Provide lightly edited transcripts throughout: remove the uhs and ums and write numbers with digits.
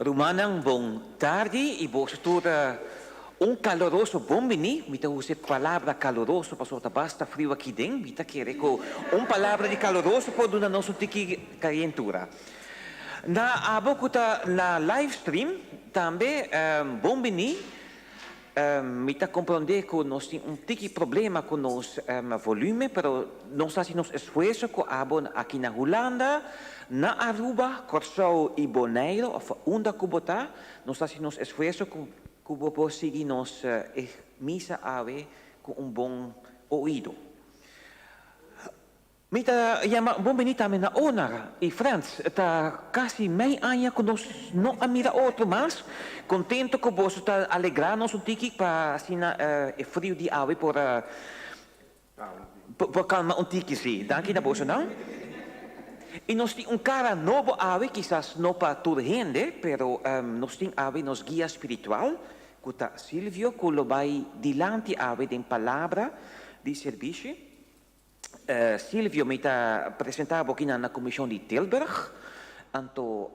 Rumannan bon tardi y boso tur un caloroso bon bini. Mi ta usa e palabra caloroso pasobra ta basta friu aki den. Mi ta kere cu un palabra di caloroso por duna nos un tiki cayentura. Na abo cu ta na live stream tambe bon bini. Mi ta comprende cu nos tin un tiki problema cu nos volume, pero nos ta haci nos esfuerzo cu abo aki na Hulanda, na Aruba, Corsou y Bonaire of unda cu bo ta, nos ta haci nos esfuerzo cu cu bo por sigui nos e misa awe cu un bon oido. Mi ta yama bon bini tambe na Onar y Frans. Ta casi mei aña cu nos no a mira otro mas. Contento cu boso ta alegra nos un tiki pa asina e friu di awe por por calma un tiki. Si, danki na bosonan. Y nos tin un cara nobo awe, kisas no pa tur hende, pero nos tin awe nos guia spiritual cu ta Silvio cu lo bay dilanti awe den palabra di servishi. Silvio, mi ta presenta bo kinan na Comision di Tilburg. Anto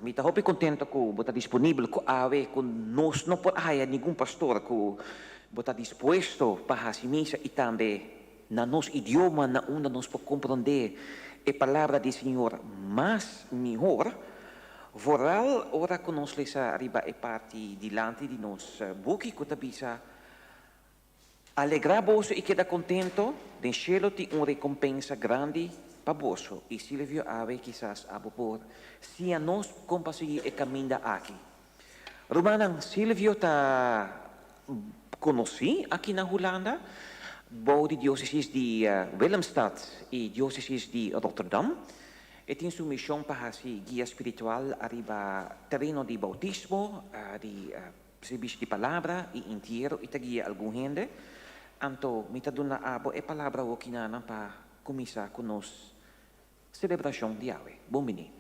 mi ta hopi contento cu bo ta disponibel cu awe cu nos no por haya ningun pastor cu bo ta dispuesto pa haci misa y tambe na nos idioma na unda nos por comprende e palabra di Señor mas mihor, vooral ora cu nos lesa riba e parti dilanti di nos buki cu ta bisa, Alegrá boso i keda kontento, den shelu tin un rekompensa grandi pa boso. I Silvio awe kisas abo por siña nos kon pa sigui e kaminda aki. Rumannan, Silvio ta konosí aki na Hulanda bou di diosesis di Willemstad i diosesis di Rotterdam. E tin su mishon pa hasi guia spiritual ariba tereno di boutismo, di Sirbishi di palabra i intiero i ta guia algun hende, anto mi ta duna abo e palabra wokinanan pa kuminsá ku nos selebrashon di awe. Bon bini.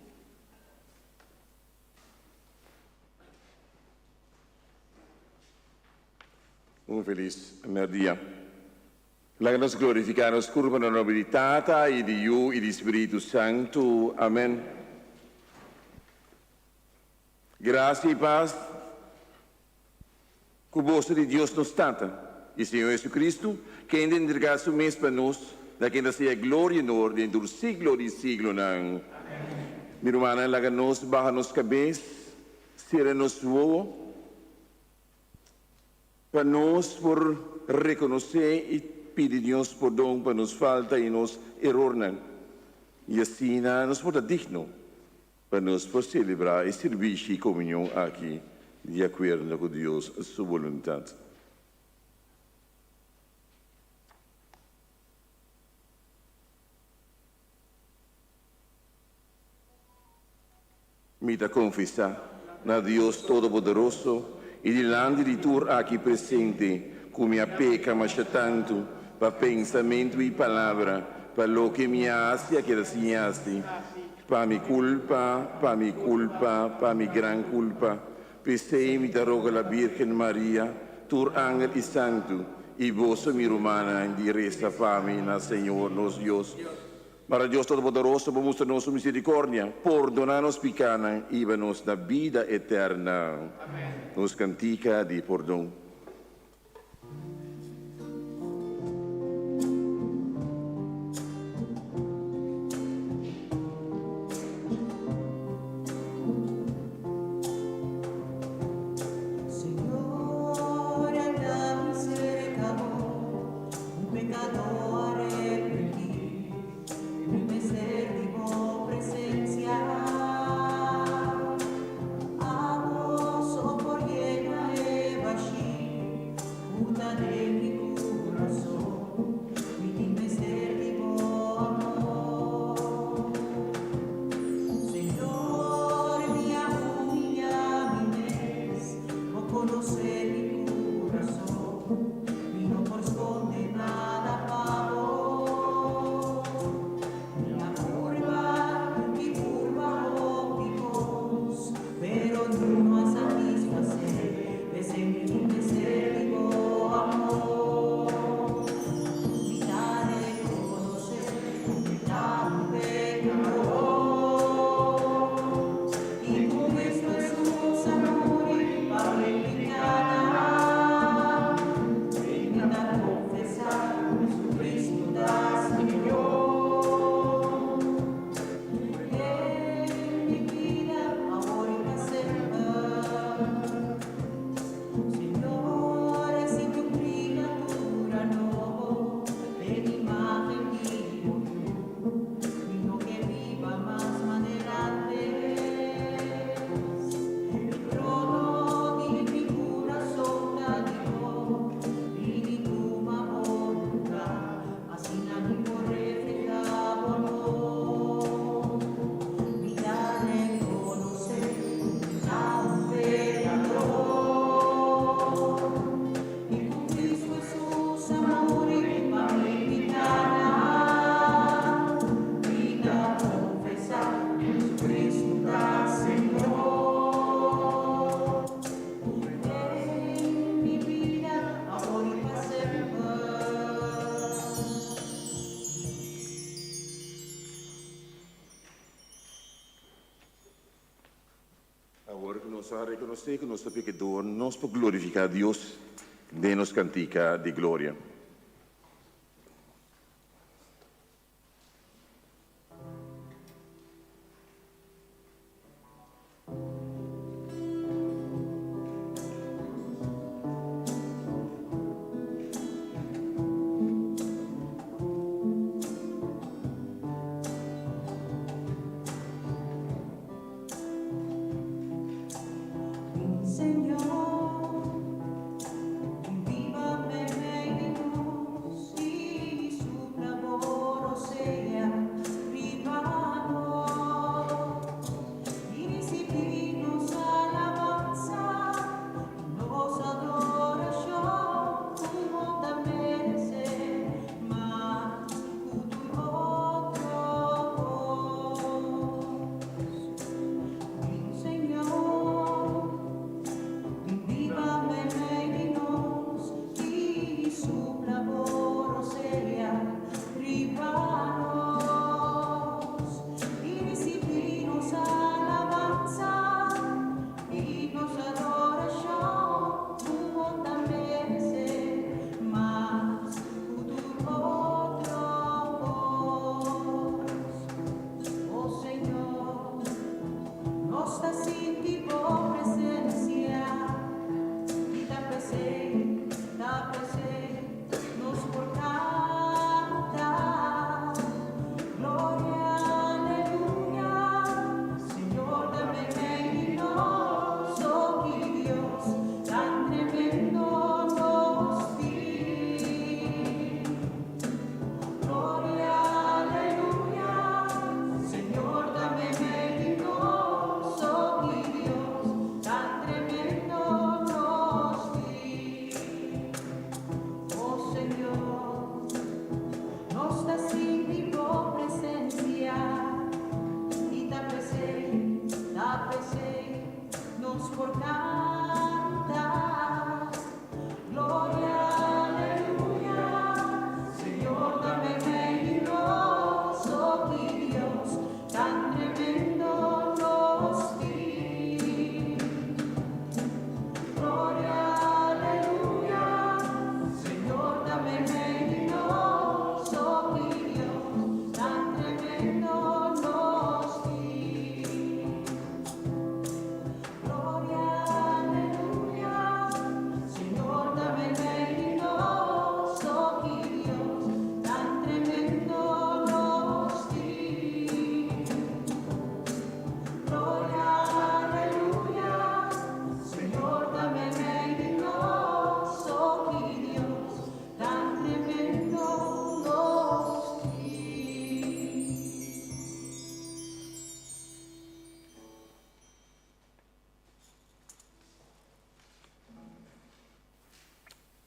Un felis merdia. Laga nos glorifiká nos kurpa na nomber di Tata i di Yu i di Spiritu Santu. Amen. Gracia i pas ku boso di Dios nos Tata i Señor Jesucristo, kende a entregá Su mes pa nos, na kende sea gloria i honor den tur siglo di siglonan. Mi rumannan, laga nos baha nos kabes, sera nos wowo, pa nos por rekonosé i pidi Dios pordon pa nos falta i nos erornan, i asina nos por ta digno Pa nos por selebrá e sirbishi i komunion aki di akuerdo ku Dios su boluntat. Mi ta konfesá na Dios Todopoderoso i dilanti di tur aki presente ku mi a peka masha tantu pa pensamentu i palabra, pa loke mi a hasi a keda sin hasi. Pa mi culpa, pa mi culpa, pa mi gran culpa. P'esei mi ta roga la Birgen Maria, tur angel i santu, i boso mi rumannan di resa pa mi na Señor nos Dios. Mara Dios Todopoderoso por mustra nos su misericordia, pordona nos picanan i hiba nos na bida eterna. Nos cantica di pordon. nos a rekonosé ku nos ta pekador, nos por glorifiká Dios den nos kantika di gloria.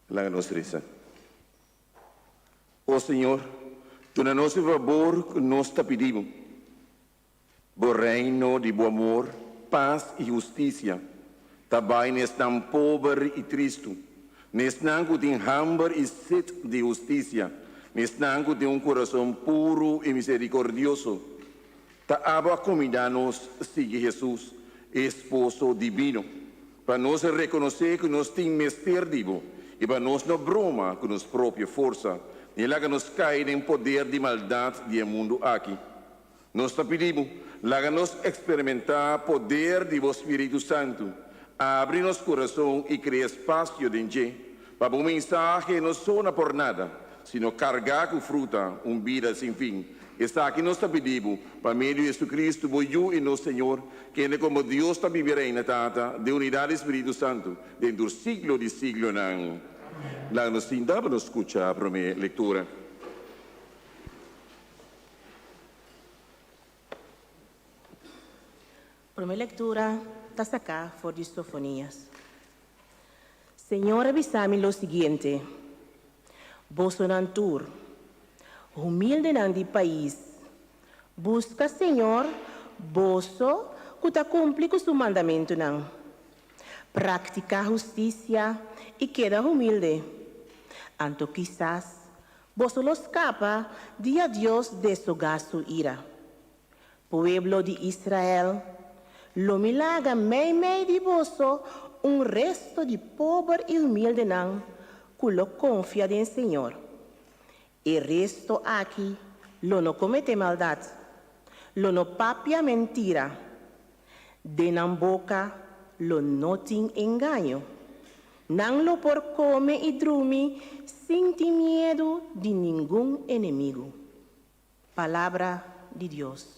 Laga nos resa. O Señor, duna nos e fabor ku nos ta pidi Bo. Bo reino di Bo amor, pas i hustisia ta bai na esnan pober i tristu, na esnan ku tin hamber i set di hustisia, na esnan ku tin un kurason puru i miserikordioso. Ta abo a kumindá nos sigui Hesus, e Esposo dibino, pa nos rekonosé ku nos tin mester di bo i pa nos no broma ku nos propio forsa ni laga nos kai den poder di maldat di e mundu aki. Nos ta pidi bo, laga nos eksperimentá poder di bo Spiritu Santu. Abri nos kurason i krea spasio den dje pa bo mensahe no sona por nada, sino kargá ku fruta, un bida sin fin. Esaki nos ta pidi bo, pa medio di Jesucristo, bo Yu i nos Señor, kende komo Dios ta biba i reina, Tata, den unidat di Spiritu Santu, den tur siglo di siglonan. Laga nos sinta pa nos skucha promé lektura. Promé lektura ta saká for di Sofonias. Señor a bisa mi lo siguiente, Bosonan tur, humildenan di pais, buska Señor, boso ku ta kumpli ku su mandamentunan. Praktiká hustisia i keda humilde. Anto kisas boso lo skapa dia Dios deshogá su ira. Pueblo di Israel. Lo mi laga meimei di boso un resto di pober i humildenan ku lo konfia den Señor. E resto aki lo no kometé maldat, lo no papia mentira, den nan boka lo no tin engaño. Nan lo por kome i drumi sin tin miedu di ningun enemigu. Palabra di Dios.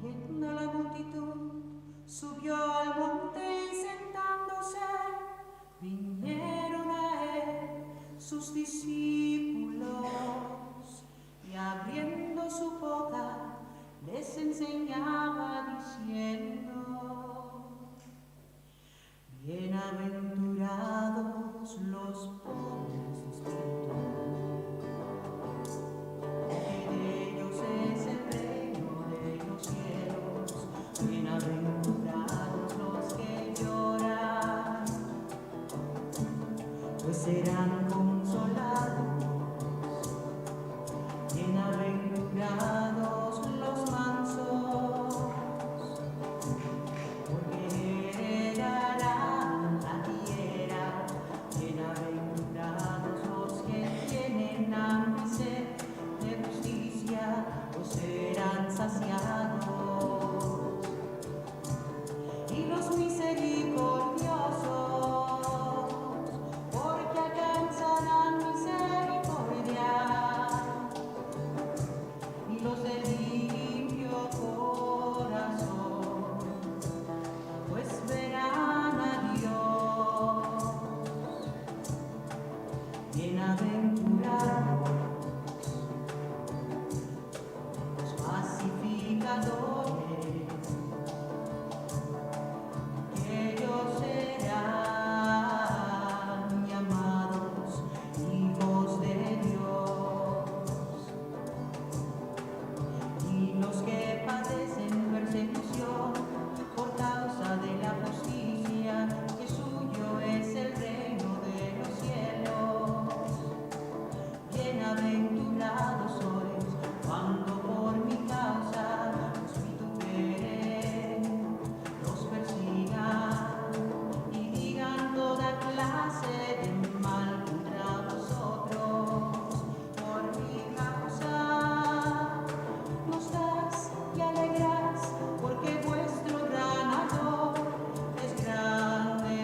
Viendo la multitud, subió al monte y sentándose, vinieron a él sus discípulos y abriendo su boca les enseñaba diciendo, Bienaventurados los pobres de espíritu, porque de ellos es el reino de los cielos. Bienaventurados los que lloran, pues serán consolados. Bienaventurados los mansos, porque heredarán la tierra. Bienaventurados los que tienen hambre y sed de justicia, pues serán saciados. Y los misericordiosos, porque alcanzarán misericordia. Y los de limpio corazón, pues verán a Dios. Bienaventurados los pacificadores, que ellos serán llamados hijos de Dios. Y los que padecen persecución por causa de la justicia, que suyo es el reino de los cielos. Bienaventurados sois cuando por mi causa os vituperen, los persigan y digan toda clase de mal contra vosotros por mi causa. Gozaos y alegraos, porque vuestro galardón es grande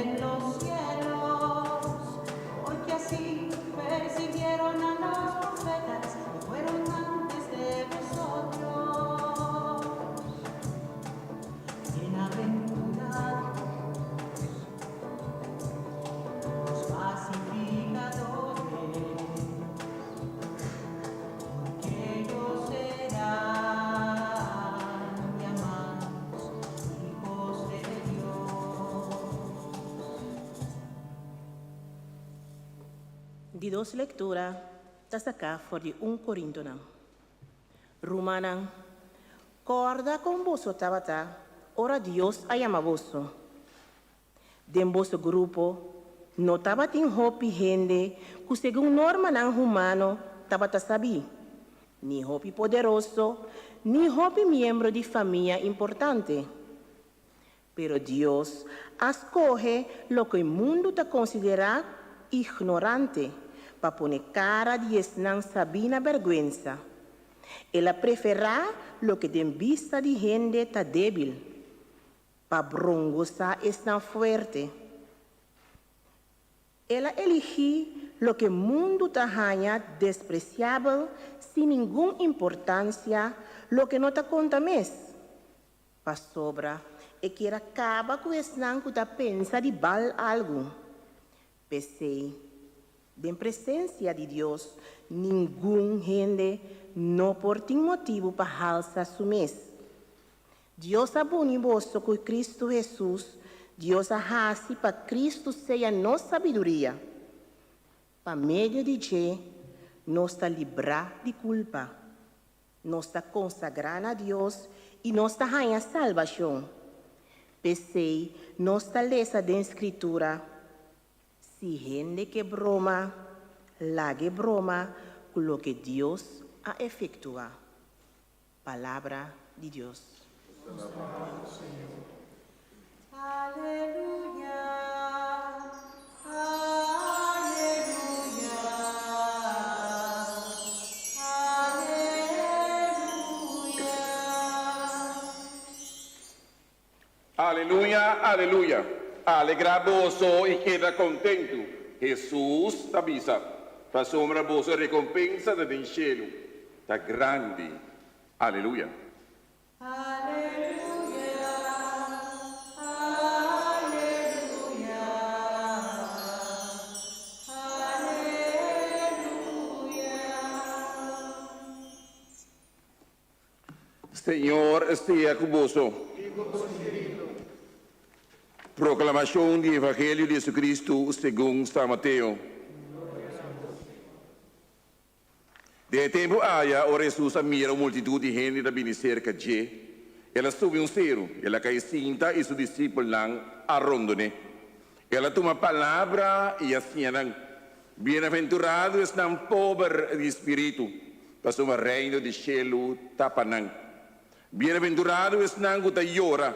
en los cielos, porque así persiguieron a los profetas que fueron antes de vosotros. Bienaventurados los pacificadores, porque ellos serán llamados hijos de Dios. Di dos lektura ta saká for di 1 Korintionan. Rumannan, kòrda kon boso tabata ora Dios a yama boso. Den boso grupo no tabatin hopi hende ku segun normanan humano tabata sabí, ni hopi poderoso, ni hopi miembro di famia importante. Pero Dios a skohe loke mundu ta konsiderá ignorante pa pone kara di esnan sabí na bèrgwensa. El a preferá loke den bista di hende ta débil, pa brongosá esnan fuerte. El a eligí loke mundu ta haña despresiabel, sin ningun importansia, loke no ta konta mes, pasobra e kier a kaba ku esnan ku ta pensa di bal algu. P'esei, den presensia di Dios, ningun hende no por tin motibu pa halsa su mes. Dios a uni boso ku Kristu Hesus, Dios a hasi pa Kristu sea nos sabiduria. Pa medio di dje, nos ta librá di kulpa. Nos ta konsagrá na Dios i nos ta haña salbashon. P'esei, nos ta lesa den Skritura, si hende ke broma, lag'é broma ku loke Dios a efektuá. Palabra di Dios. Aleluya, aleluya, aleluya. Aleluya, aleluya. Alegrá boso i keda kontentu, Hesus ta bisa, pasobra boso rekompensa ta den shelu ta grandi. Aleluya. Aleluya, aleluya, aleluya. Señor sea ku boso. Proklamashon di Evangelio di Jesucristo segun San Mateo. Den e tempu aya, ora Hesus a mira un multitut di hende ta bini serka dje, el a subi un seru, el a kai sinta i su disipelnan a rondon'é. El a tuma palabra i a siña nan, Bienaventurado esnan pober di spiritu, pasobra Reino di shelu ta pa nan. Bienaventurado esnan ku ta yora,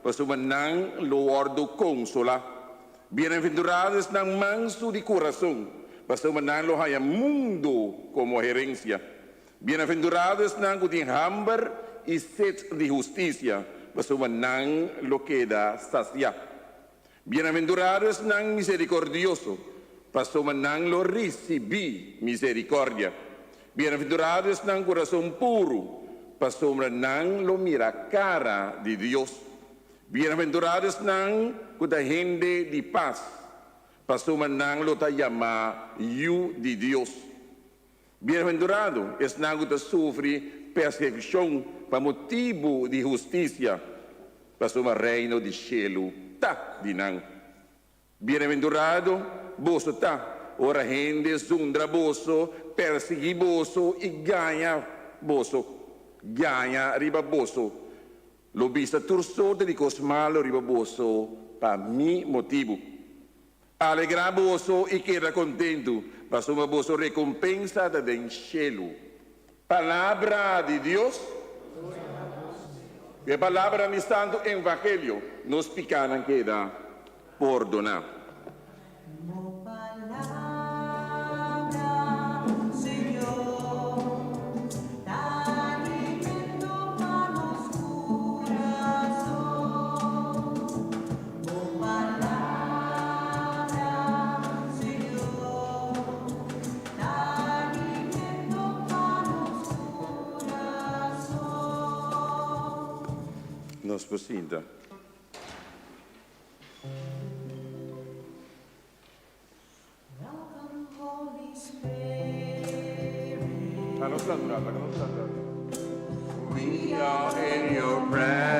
pasobra nan lo wòrdu konsolá. Bienaventurado esnan mansu di kurason, pasobra nan lo haña mundu komo herensia. Bienaventurado esnan ku tin hamber i set di hustisia, pasobra nan lo keda sasiá. Bienaventurado esnan miserikordioso, pasobra nan lo risibí miserikòrdia. Bienaventurado esnan kurason puru, pasobra nan lo mira kara di Dios. Bienaventurado esnan ku ta hende di pas, pasobra nan lo ta yamá yu di Dios. Bienaventurado esnan ku ta sufri persekushon pa motibu di hustisia, pasobra Reino di shelu ta di nan. Bienaventurado boso ta ora hende zundra boso, persiguí boso i gaña boso, gaña riba boso. Lo bisa tur sorte di kos malu riba boso pa mi motibu. Alegrá boso i keda kontentu, pasobra boso rekompensa ta den shelu. Palabra di Dios. Ku e palabranan di Santu Evangelio, nos pikánan keda pordoná. Bo palabra, Señor, ta alimento pa nos kurason. Bo palabra, Señor, ta alimento pa nos kurason. Nos por sinta. Welcome, Holy Spirit. We are in your presence.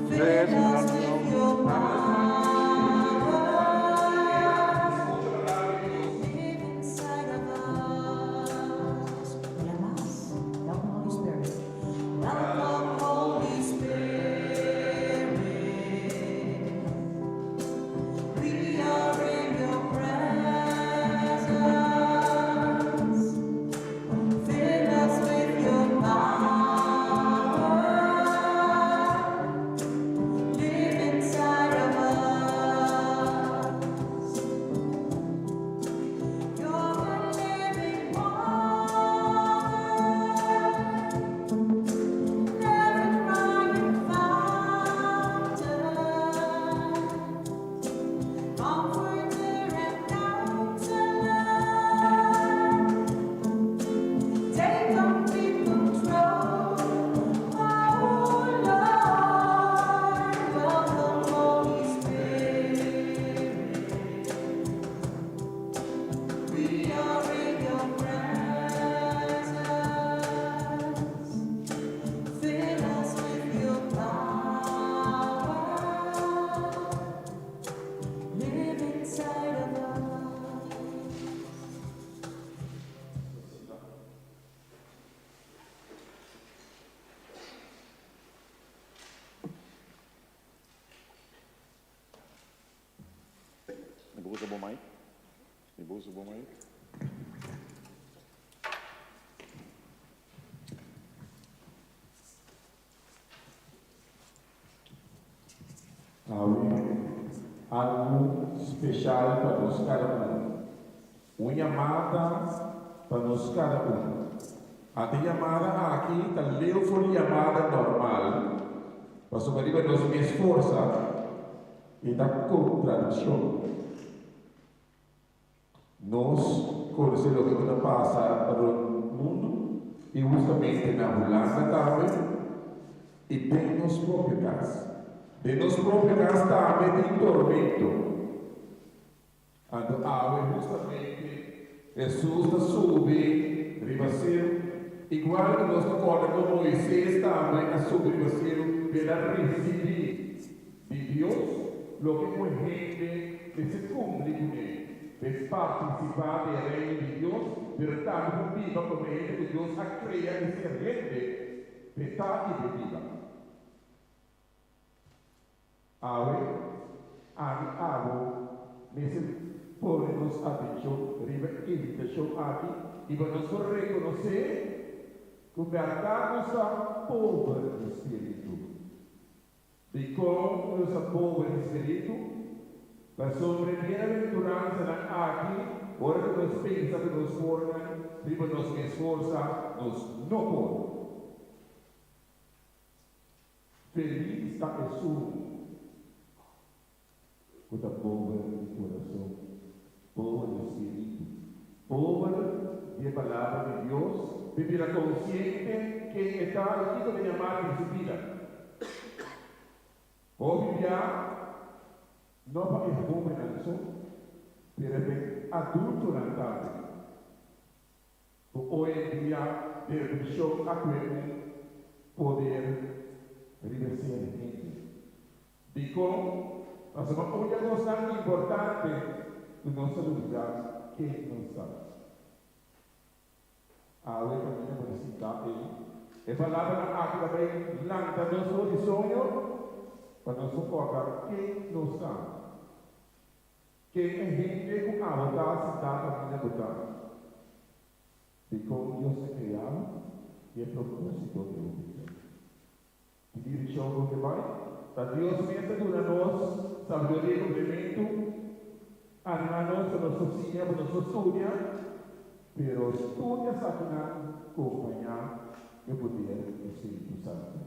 Fill us with your power. Live inside of us. Una mas. Welcome, Holy Spirit. Welcome, Holy Spirit. We are in your presence. Fill us with your power. Live inside of us. You're the living water, never drying fountain, comforter and counselor. Take complete control, oh Lord. Welcome, Holy Spirit. We are in your presence. Fill us with your power. Live inside of us. Mi por usa bo mic? Mi por usa bo mic? Algu speshal pa nos kada un. Un yamada pa nos kada un. Ante yamada aki ta leu for di yamada normal, pasobra riba nos mes forsa e ta kontradikshon. Nos konosé loke ku ta pasa rònt mundu i hustamente na Hulanda tambe i den nos propio kas. Den nos propio kas tambe tin tormento. Anto awe hustamente Hesus ta subi riba selu, igual ku nos ta kòrda ku Moises tambe a subi riba selu pa el a risibí di Dios loke un hende mester kumpli kuné pa e partisipá den e Reino di Dios, pero tambe pa biba komo e hende ku Dios a krea e ser hende pa e ta i pa e biba. Awe, ami abo mester pone nos atenshon riba e invitashon aki i pa nos por rekonosé ku bèrdat nos ta pober di spiritu. Dikon nos ta pober di spiritu? Pasobra e bienaventuransanan aki, ora ku nos pensa ku nos por nan riba nos mes forsa, nos no por. Felis ta esun ku ta pober di kurason, pober di spiritu, pober di e Palabra di Dios, di bira konsiente ken e ta i kiko ta yamá den su bida. Hopi bia no pa e hóbennan so, pero pa e adultonan tambe. Ku hoy en dia depreshon a kue un poder riba e ser hende. Dikon? Pasobra un di e kosnan importante ku nos ta lubidá ken nos ta. Awe kaminda bo ta sintá ei, e palabranan aki ta bai lanta nos for di soño pa nos por kòrda ken nos ta. Ken e hende ku abo ta sintá kaminda bo ta? Dikon Dios a krea bo i e propósito di bo bida? Ki direkshon bo ke bai? Ta Dios mes ta duna nos sabiduria i komplementu, animá nos pa nos por siña, pa nos por studia, pero studia esakinan kompañá ku e poder di Spiritu Santu.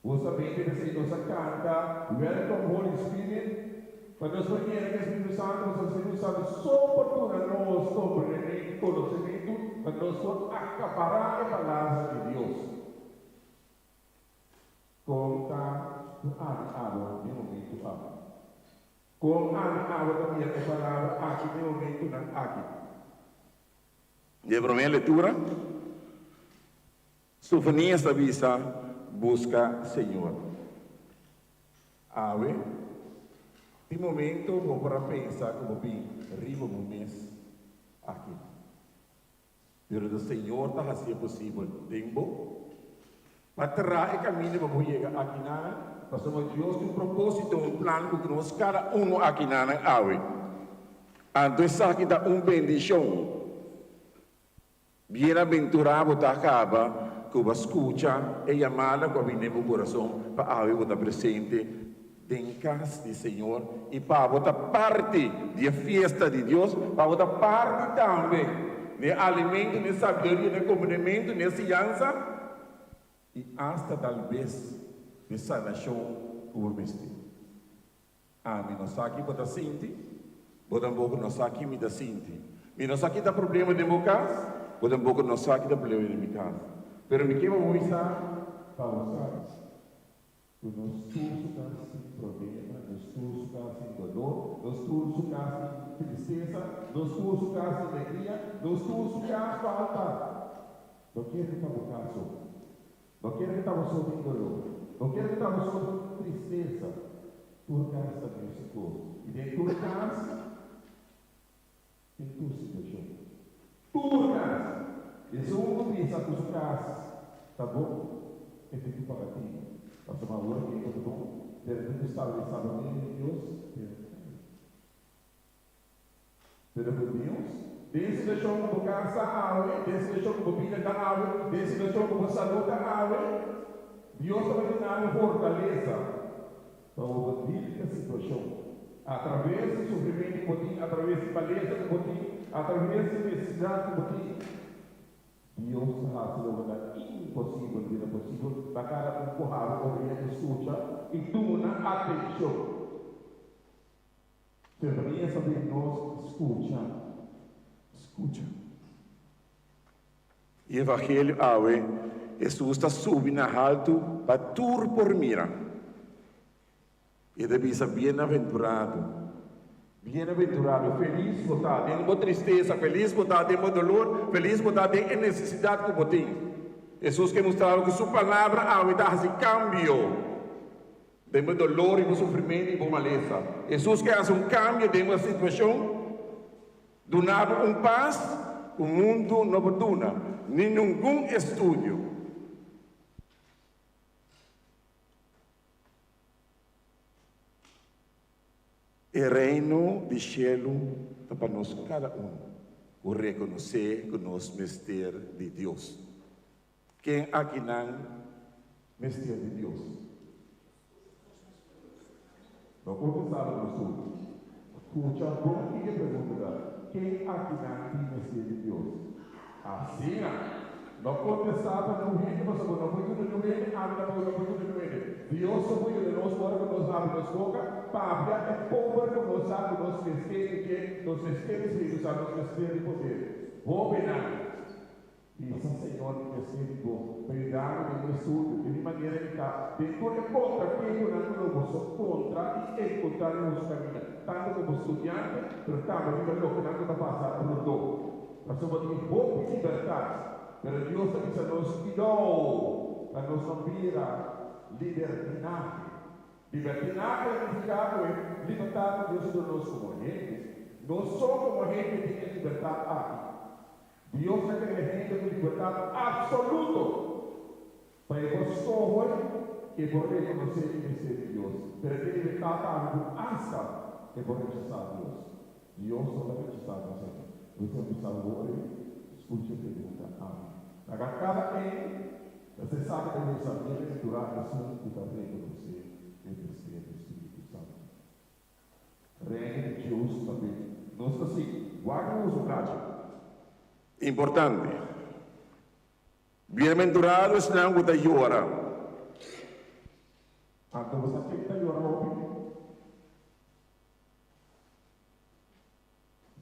Bo sa bende p'esei nos a kanta Welcome Holy Spirit pa nos por yena ku e Spiritu Santu pasobra Spiritu Santu so por duna nos komprendementu i konosementu pa nos por akapará e Palabra di Dios. Kon ta ku ami abo den momentu aki? Kon ami abo ta mira e Palabra aki den momentunan aki? Di e promé lektura. Sofonías ta bisa, Buska Señor. Awe, tin momento bo por a pensa ku bo bin riba bo mes aki. Pero ta Señor ta hasié posibel den bo pa traha e kaminda pa bo yega akinanan, pasobra Dios tin un propósito, un plan ku nos kada uno akinanan awe. Anto esaki ta un bendishon. Bienaventurá bo ta kaba ku bo a skucha e yamada ku a bini den bo kurason pa awe bo ta presente den kas di Señor i pa bo ta parti di e fiesta di Dios, pa bo ta parti tambe n'e alimento, n'e sabiduria, n'e komprendementu, n'e siñansa i asta tal bes n'e sanashon ku bo mester. Ami no sa ki bo ta sinti, bo tampoco no sa ki mi ta sinti. Mi no sa ki ta problema den bo cas, bo tampoco no sa ki ta problema den mi cas. Pero mi ke pa bo bisa pa bo sa cu nos tur su cas tin problema, nos tur su cas tin dolor, nos tur su cas tin tristesa, nos tur su cas tin alegria, nos tur su cas falta. No kier cu ta bo caso. No kier cu ta bo so tin dolor. No kier cu ta bo so tin tristesa. Tur cas ta mesun cos. Y den tur cas tin tur situacion. Tur cas! Esun cu bisa cu su cas ta bon, e tin cu paga tino. Pasobra awor cu e ta bon, pero tin cu stabilisa pa medio di Dios, pero cai. Pero ku Dios, den situashon ku bo kas ta awe, den situashon ku bo bida ta awe, den situashon ku bo salú ta awe, Dios ta bai duna bo fortalesa pa bo por dil ku e situashon. Atraves di sufrimentu ku bo tin, atraves di malesa ku bo tin, atraves di nesesidat ku bo tin, Dios ta hasi loke ta imposibel bira posibel pa kada un ku habri orea i skucha i duna atenshon. Sefanias ta pidi nos skucha, skucha. E Evangelio awe, Hesus ta subi na haltu pa tur por mira. E ta bisa, Bienaventurado, bienaventurado, felis bo ta den bo tristesa, felis bo ta den bo dolor, felis bo ta den e nesesidat ku bo tin. Hesus ke mustra bo ku su palabra awe ta hasi kambio den bo dolor i bo sufrimentu i bo malesa. Hesus ke hasi un kambio den bo situashon. Duna bo un pas ku mundu no por duna, ni ningun estudio. E Reino di shelu ta pa nos kada un ku rekonosé ku nos mester di Dios. Ken akinan mester di Dios? No kontestá lo nos tur. Skucha bon kiko e pregunta ta, Ken akinan tin mester di Dios? Asina, no kontestá pa niun hende, pasobra bo no por yuda niun hende, ami tampoko no por yuda niun hende. Dios so por yuda nos ora ku nos habri nos boka, papia e pober ku nos sa ku nos mester di dje, nos mester di Spiritu Santu, nos mester di poder. Hóbennan. Bisa, Señor, mi mester di Bo pa yuda mi den mi estudio, den mi manera di ta, den tur e kontratiemponan ku lo boso kontra i enkontrá den boso kaminda, tantu komo studiante, pero tambe riba lokenan ku ta pasa rondó. Pasobra tin hopi libertat, pero Dios ta bisa nos kuidou pa nos no bira libertinahe. Libertinahe ta nifiká ku e libertat ku Dios a duna nos komo hende, nos so komo hende tin e libertat aki. Dios a krea hende ku libertat apsoluto pa e por skohe i e por rekonosé i mester di Dios. Pero e tin libertat tambe ku asta e por rechasá Dios. Dios no ta rechasá nos hende. Nos ta bisa awor ei, skucha e pregunta ami. Laga kada en ta se sa ku ta bisa bienaventurá esun ku ta rekonosé e mester di Spiritu Santu. Reino di Dios ta bin. Nos ta sigui. Wak nos un rachi. Importante. Bienaventurado esnan ku ta yora. Anto bo sa ken ta yora hopi?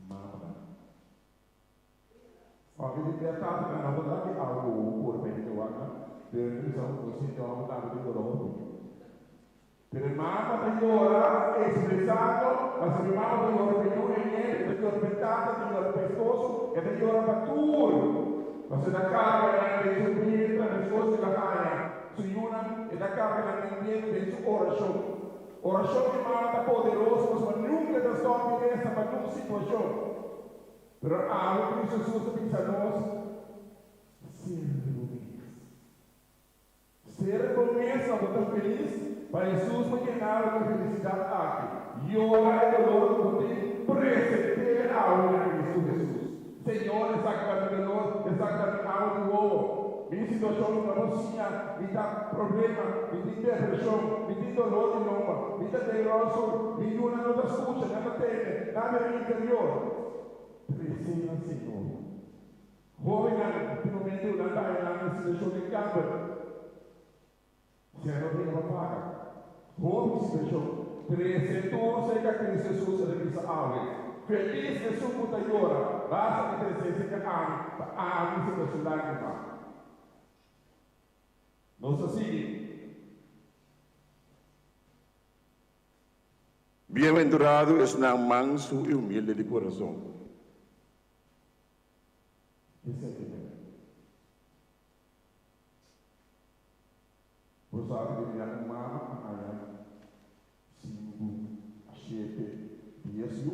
Mama. Oke di bia tata nan no por ta di awe wowo por pa hende wak nan, pero mi bisa un señor ku tambe ta yora hopi. Pero e mama ta yora expresando, pasobra mi mama ta yora pa yu e niete, e ta yora pa e tata, e ta yora pa e esposo, e ta yora pa tur. Pasobra e ta karga nan den su vientre meskos ku el a haña su yunan, e ta karga nan den vientre den su orashon. Orashon di mama ta poderoso pasobra nunka e ta stòp di resa pa niun situashon. Pero awe Cristo Jesus ta bisa nos, Sirbi bo mes. Sirbi bo mes pa bo ta felis, pa Jesus por yena bo ku e felisidat aki. Yora e dolor ku bo tin, present'é awe na Cristo Jesus. Señor, esaki ta mi dolor, esaki ta mi awa di wowo. Mi situashon no por siña, mi ta problema, mi tin depreshon, mi tin dolor di lomba, mi ta den rolstoel, mi yunan no ta skucha, nan ta tende, nan bira inferior. Trese nan Señor. Hóbennan, tin momento nan ta haña nan den situashon den kamber. Sea no tin pa paga. Hopi situashon. Trese tur serka Cristo Jesus a bisa awe. Felis esun ku ta yora, basta di trese serka ami, pa ami seka su lágrima. Nos ta sigui. Bienaventurado esnan mansu i humilde di kurason. Esei ta bèrdad. Bo sa ku den un mama a haña sinku, shete, dies yu?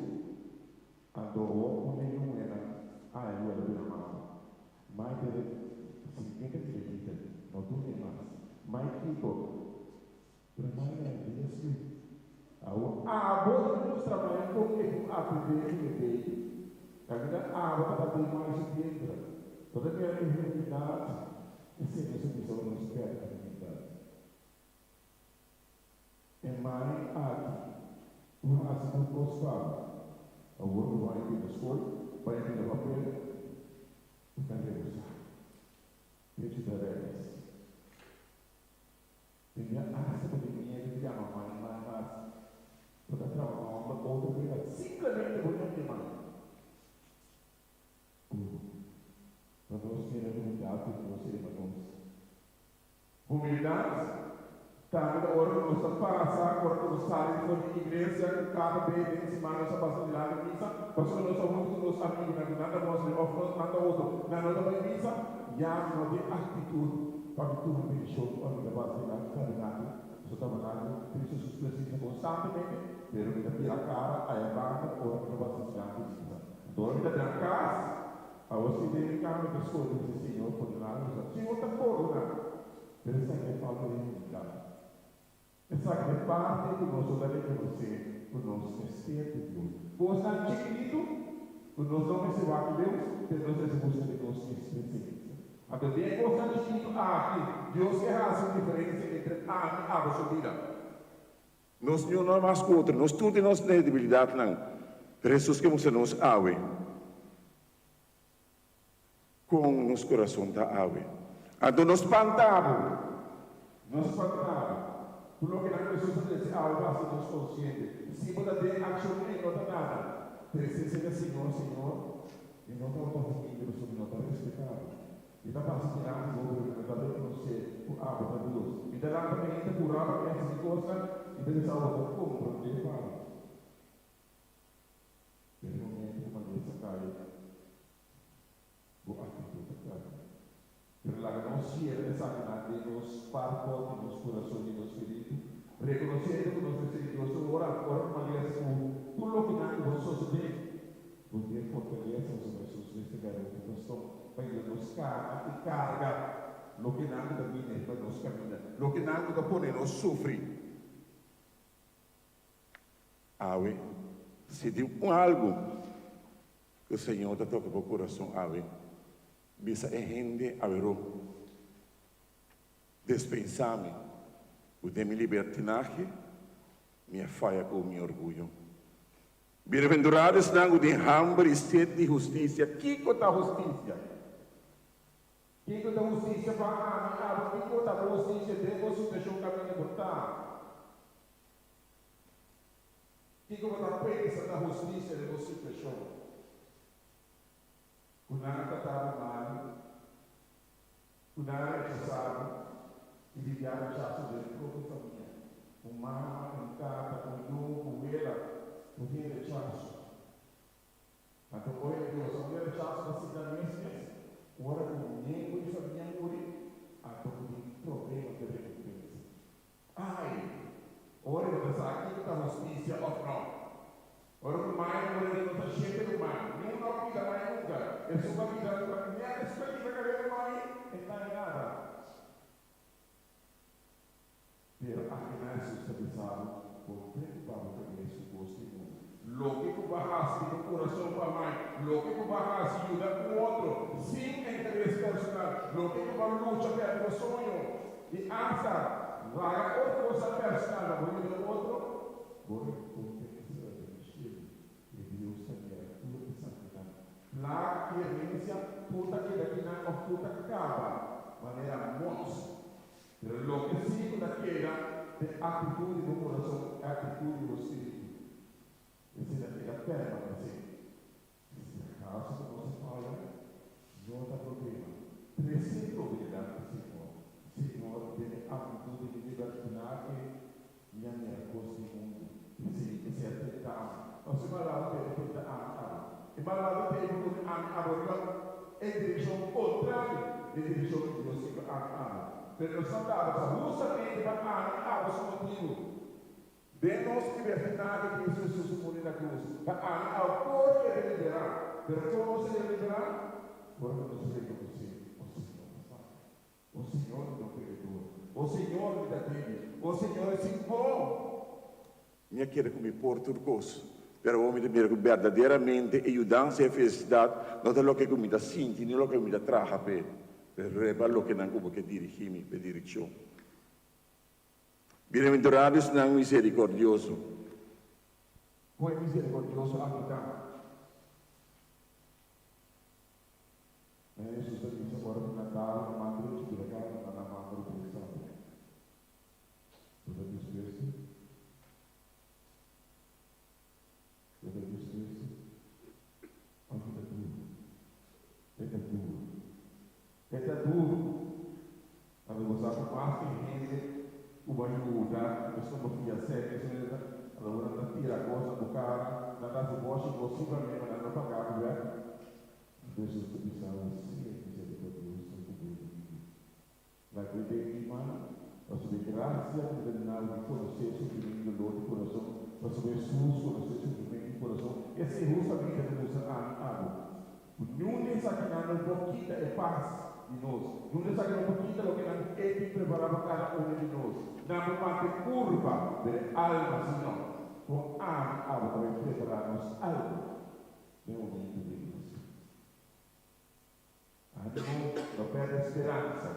Anto ho un den yu muhénan a haña yu a ta bira mama. Mai debe significa di bebida, no dun'é mas. Mai kiko? Pero mai a haña dies yu. Awor abo ta mustra mai kon e por atendé ku e baby. Kaminda abo tabatin mai su vientre. Bo ta mira e humildat? Esei nos a bisa ora nos pèrdè humildat. E mai aki. Ku hasi tur kos pa bo. Awor bo bai bira skol, bai bira papel, bo ta rehusá. Pechu ta rèks. Tenia asta bo tin miedu di yama mai mai mas. Bo ta traba nòmber otro bira simplemente bo yama e mai. Ku pa nos mira humildat di Dios riba nos. Humildat tambe ta ora ku nos ta pasa, ora ku nos sali for di iglesia, ku kada be den siman nos ta pasa dilanti misa, pasobra nos ta huntu ku nos amigunan ku nan ta moslim òf nos nan ta otro, nan no ta bai misa, ya no tin aktitut pa mi tuma bendishon ora mi ta pasa dilanti tabernakel, pasobra tabernakel Cristo su presensia konstantemente, pero mi ta bira kara aya banda ora mi ta pasa dilanti misa. Anto ora mi ta den kas. Awor si den mi kama ta skonde mi si Señor pordoná mi sa Señor ta pordoná pero esaki e falta di humildad esaki e parti ku nos no ta rekonosé ku nos mester di Dios kosnan chikitu ku nos no mester wak leu pero nos mester buska di nos mes presensia anto den e kosnan chikitu aki Dios ke hasi un diferensia entre ami abo su bida. Nos niun no mas ku otro, nos tur tin nos debilidatnan, pero Hesus ke mustra nos awe kon nos kurason ta awe. Anto no spanta bo, No spanta bo. Ku loke nan Hesus a trese awe pa hasi nos konsiente. Si bo ta den akshon ei no ta nada. Trese serka Señor, Señor, mi no tabata humilde pasobra mi no ta respetá bo. Mi ta pasa dilanti bo, pero mi no ta rekonosé ku abo ta Dios. Mi ta lanta mi hende purá pa mi hasi mi kosnan, mi ta bisa abo ta komprondé pa mi. Den e momento ku malesa kai, bo aktitut ta kambia. Pero laga nos sierra esakinan den nos parkòt di nos kurason i nos spiritu, rekonosiendo ku nos mester di Dios tur ora, ora ku malesa ku tur loke nan ku bo sosodé. Bo tin fortalesa pasobra Hesus mester gara hopi bastòn pa yuda nos karga i karga loke nan ku ta bini riba nos kaminda, loke nan ku ta pone nos sufri. Awe, si tin un algu ku Señor ta toka bo kurason awe, bisa e hende aweró, Despensá mi ku den mi libertinahe mi a faya ku mi orguyo. Bienaventurado esnan ku tin hamber i set di hustisia. Kiko ta hustisia? Kiko ta hustisia pa ami, abo? Kiko ta bo hustisia den bo situashon kaminda bo ta? Kiko bo ta pensa ta hustisia den bo situashon? Ku nan a trata bo malu, ku nan a rechasá bo i di bia rechaso den propio famia, un mama, un tata, un yu, un wela, bo tin rechaso. Anto ora e Dios a un rechaso pa sinta mes mes, ora ku un miembro di famia muri, anto bo tin problema ku e rekompensa. Ai! Ora bo ta sa kiko ta hustisia òf nò. Ora ku mai muri den nos ta shete ruman, niun no a pida mai nunka. Esun a pida nèt esun a kita kabel mai, e ta haña nada. Pero akinan Hesus ta bisa bo, Bo preokupá bo kabes ku kos di mundu. Loke ku bo a hasi di bo kurason pa mai, loke ku bo a hasi yuda un otro sin interes personal, loke ku bo a lucha pèrdè bo soño i asta laga otro kosnan personal pa bo yuda otro, bo rekompensa ta den shelu i Dios ta mira tur esakinan. Plak i herensia tur ta keda kinan òf tur ta kaba manera mòs. Pero loke sí ku ta keda ta e aktitut di bo kurason, e aktitut di bo spiritu. Esei ta keda permanesé. Si akaso ku nos a faya, no ta problema. Trese propiedad di Señor. Señor, den e aktitut di mi libertinahe, mi a mira kos di mundu. P'esei, esei a tenta ami. Pasobra e malbado ta e tenta ami abo. E malbado ta e pone ami abo riba e direkshon kontrario di e direkshon ku Dios ke pa ami abo. Pero nos ta daba pa hustamente pa ami abo su motibu. Den nos libertinahe Cristo Jesus a muri na krus pa ami abo por keda liberá. Pero kon nos a keda liberá? Ora ku nos rekonosé, O Señor, ta faya. O Señor, mi ta un pekador. O Señor, mi ta débil. O Señor, e sin bo. Mi a kere ku mi por tur kos, pero awor mi ta mira ku berdaderamente e yudansa i e felisidat no ta loke ku mi ta sinti ni loke mi ta traha p'e, pero riba lokenan ku bo ke dirigí mi p'e direkshon. Bienaventurado esnan miserikordioso. Kon e miserikordioso aki ta? Nan Hesus ta bisa ora ku nan dal na man drechi bira kara na nan man robes tambe. Bo ta dispuesto? Bo ta dispuesto? Òf e ta duru? E ta duru. E ta duru. Anto bo sa ku mas tin hende ku bo a yuda, esun bo fia sèk, esun hende ta, anto bo nan ta tira kos na bo kara, nan ta hasi bòshi bo simplemente pa nan no paga bo bèk. Anto Hesus ta bisa bo, Sea miserikordioso ku bo enemigu. Laga e den mi man, pasobra e grasia ku mi ta duna bo di konosé sufrimentu i dolor di kurason, pasobra Hesus konosé sufrimentu di kurason, esei hustamente ta mustra ami abo. Ku niun di esakinan no por kita e pas di nos, niun di esakinan no por kita loke nan e tin prepará pa kada unu di nos. Nan por mante kurpa, pero e alma si no. Kon ami abo ta bai prepará nos alma den momentu difísil? Ánimo, no pèrdè speransa.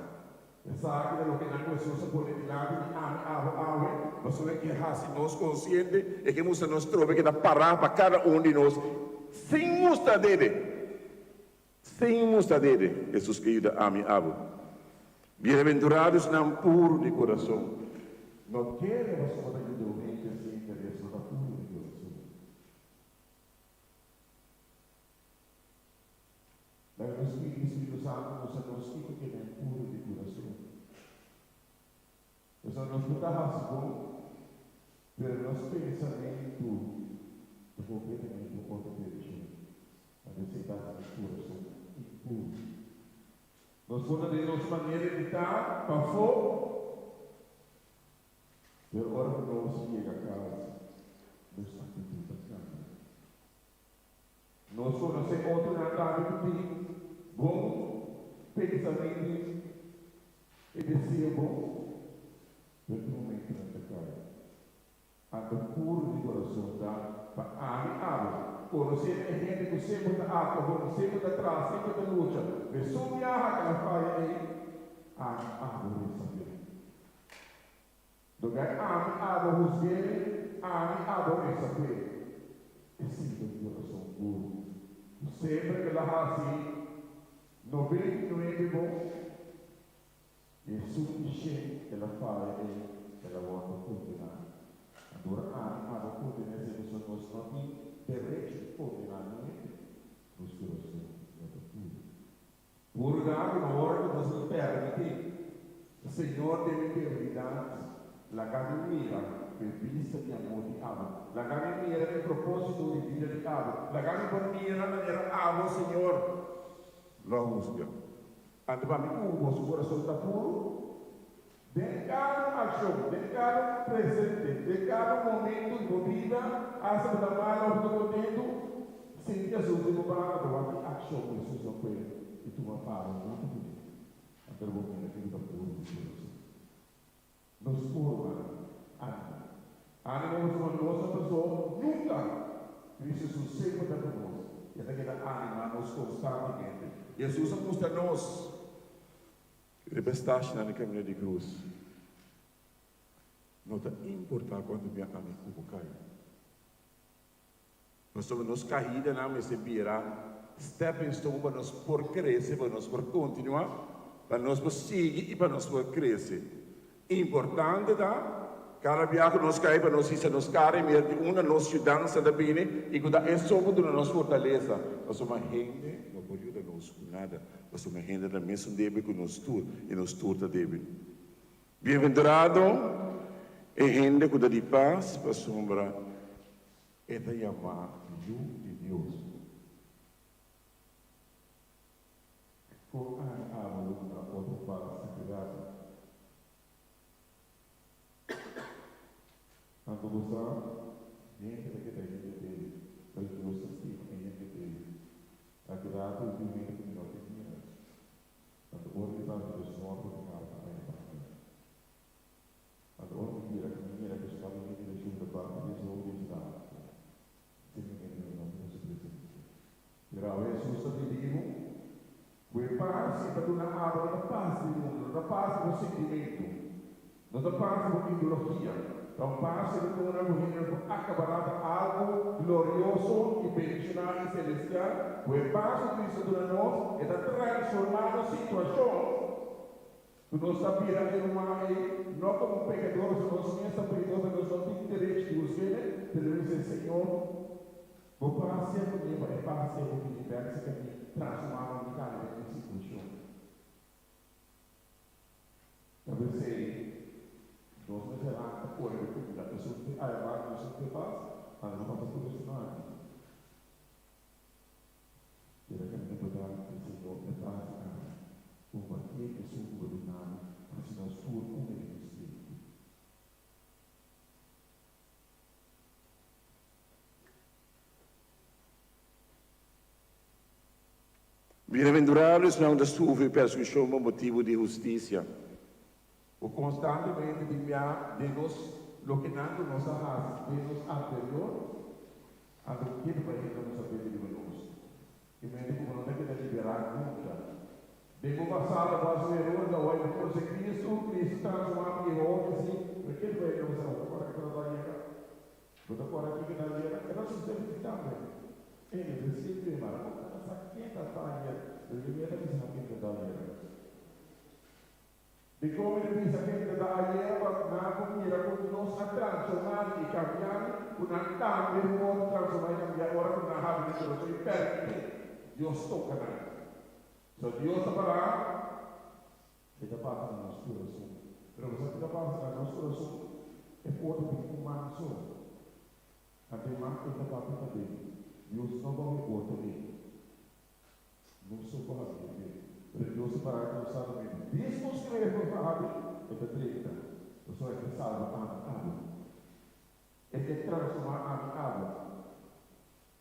Esaki ta loke nan ku Hesus a pone dilanti di ami abo awe, pasobra e ke hasi nos konsiente, e ke mustra nos trobe ke ta pará pa kada un di nos sin mustra dede. Sin mustra dede, Hesus ke yuda ami abo. Bienaventurado esnan puru di kurason. No kere pasobra ta yuda un hende sin interes, no ta puru di kurason. Laga nos pidi e Spiritu Santu mustra nos kiko ke den puru di kurason. Pasobra nos por ta hasi bon, pero nos pensamentu ta kompletamente un otro direkshon. Anto esei ta hasi nos kurason impuru. Nos por ta den nos manera di ta pafó, pero ora ku nos yega kas, nos aktitut ta kambia. Nos konosé otronan tambe ku tin bon pensamentu i deseo bon, pero tin momentu nan ta kai. Anto puru di kurason ta pa ami abo. Konosé e hende ku semper ta aktua bon, semper ta traha, semper ta lucha. Mesun biaha ku el a faya ei, ami abo resa p'e. Loke ami abo husg'é, ami abo resa p'e. Esei ta un kurason puru. Ku semper ku el a hasi 99 bon, i esun di shen el a faya ei, el a wòrdu kondená. Anto ora ami abo kondená esei pasobra nos no tin derecho di kondená niun hende, nos kurason no ta puru. Puru ta ku no ora ku nos ta permití Señor den mi debilidat, laga mi mira ku e bista di amor di abo. Laga mi mira e propósito di bida di abo. Laga mi por mira manera abo, Señor, lo a husga. Anto pa mi ku boso kurason ta puru den kada un akshon, den kada un presente, den kada un momentu di bo bida, asta bo ta mal òf bo ta kontentu, Sinti Jesus di bo banda bo wak ki akshon Jesus lo kue i tuma paro huntu ku ne. Anto lo bo mira kiko ta puru di kurason. Nos forma animo. Animo pasobra nos no ta so nunka. Cristo Jesus semper ta ku nos i e ta keda anima nos konstantemente. Jesus a mustra nos Riba e stashinan di Kaminda di Krus. No ta importá kuantu bia ami ku bo kai. Pasobra nos kahidanan mester bira stepping stone pa nos por krese, pa nos por kontinuá, pa nos por sigui i pa nos por krese. Importante ta, kada bia ku nos kai pa nos hisa nos kara i mira di unda nos yudansa ta bini i ku ta e so por duna nos fortalesa. Pasobra hende no por yuda nos ku nada, pasobra hende ta mesun débil ku nos tur i nos tur ta débil. Bienaventurado e hende ku ta di pas, pasobra E ta yamá Yu di Dios. Kon ami abo lo duna otro pas si pirata? Anto bo sa, hende ta keda hende débil, pero Dios ta stima e hende débil. Aki rato i tin hende ku mi no ke mira. Anto ora di papia Dios nòrte di karta aya pa mi. Anto ora mi bira ku mi mira ku su tabata den direkshon di banda di su di distansia, simplemente mi no mira su presensia. Pero awe Hesus ta pidi bo ku e pas e ta duna abo no ta pas di mundu, no ta pas di bo sintimentu, no ta pas di bo ideologia. Ta un pas ku ta duna ku hende por akabará ta algu glorioso i bendishoná i selestial. Ku e pas ku Kristu a duna nos, e ta transformá nos situashon ku nos ta bira e ruman ei no komo pekador, pasobra nos mes ta pekador, pero nos no tin derecho di husg'é, pero nos bisa, Señor, Bo pas sea ku mi, pa e pas sea ku mi bèk si ka mi transformá mi kambia mi situashon. Ta p'esei nos mester lanta kore pa kuminda. Esun te ayabá ku esun te pas, anto no pasa tur esun aki. Keda kaminda bo ta e Señor e pas di ami. Kompartié esun ku bo duna mi, hasi nos tur un den e spiritu. Bienaventurado esnan ku ta sufri persekushon pa motibu di hustisia. Bo konstantemente tin bia den nos lokenan ku nos a hasi den nos anterior, anto kiko pa hende nos a bebe riba nos? E mente ku bo no ta keda liberá nunka. Den bo pasado bo a hasi un eror, ta oi bo konosé Kristu, Kristu transformá bo i hopi si, pero kiko pa hende nos a hasi? Ora ku ta yega Bo ta kòrda kiko ta yera? E ta susedí tambe. E mester sirbi e mara. Bo ta sa ken ta ta yera, pero mi meta bisa nan ken ta ta yera. Dikon mi ta bisa ken ta ta ayera? Pa nan por mira ku nos a transformá i kambiá, ku nan tambe por transformá i kambiá ora ku nan habri nan kurason i pèrmití Dios toka nan. So Dios ta pará. E ta pasa na nos kurason. Pero bo sa ki ta pasa na nos kurason? E por ta bin un man so. Ademas e ta papia pa den. Dios no baho e porta ei. Nos so por habi e be. Pero Dios ta para konstantemente. Dis nos kree nos ta habi, e ta drenta. Pasobra e ta salba ami abo. E ke transforma ami abo.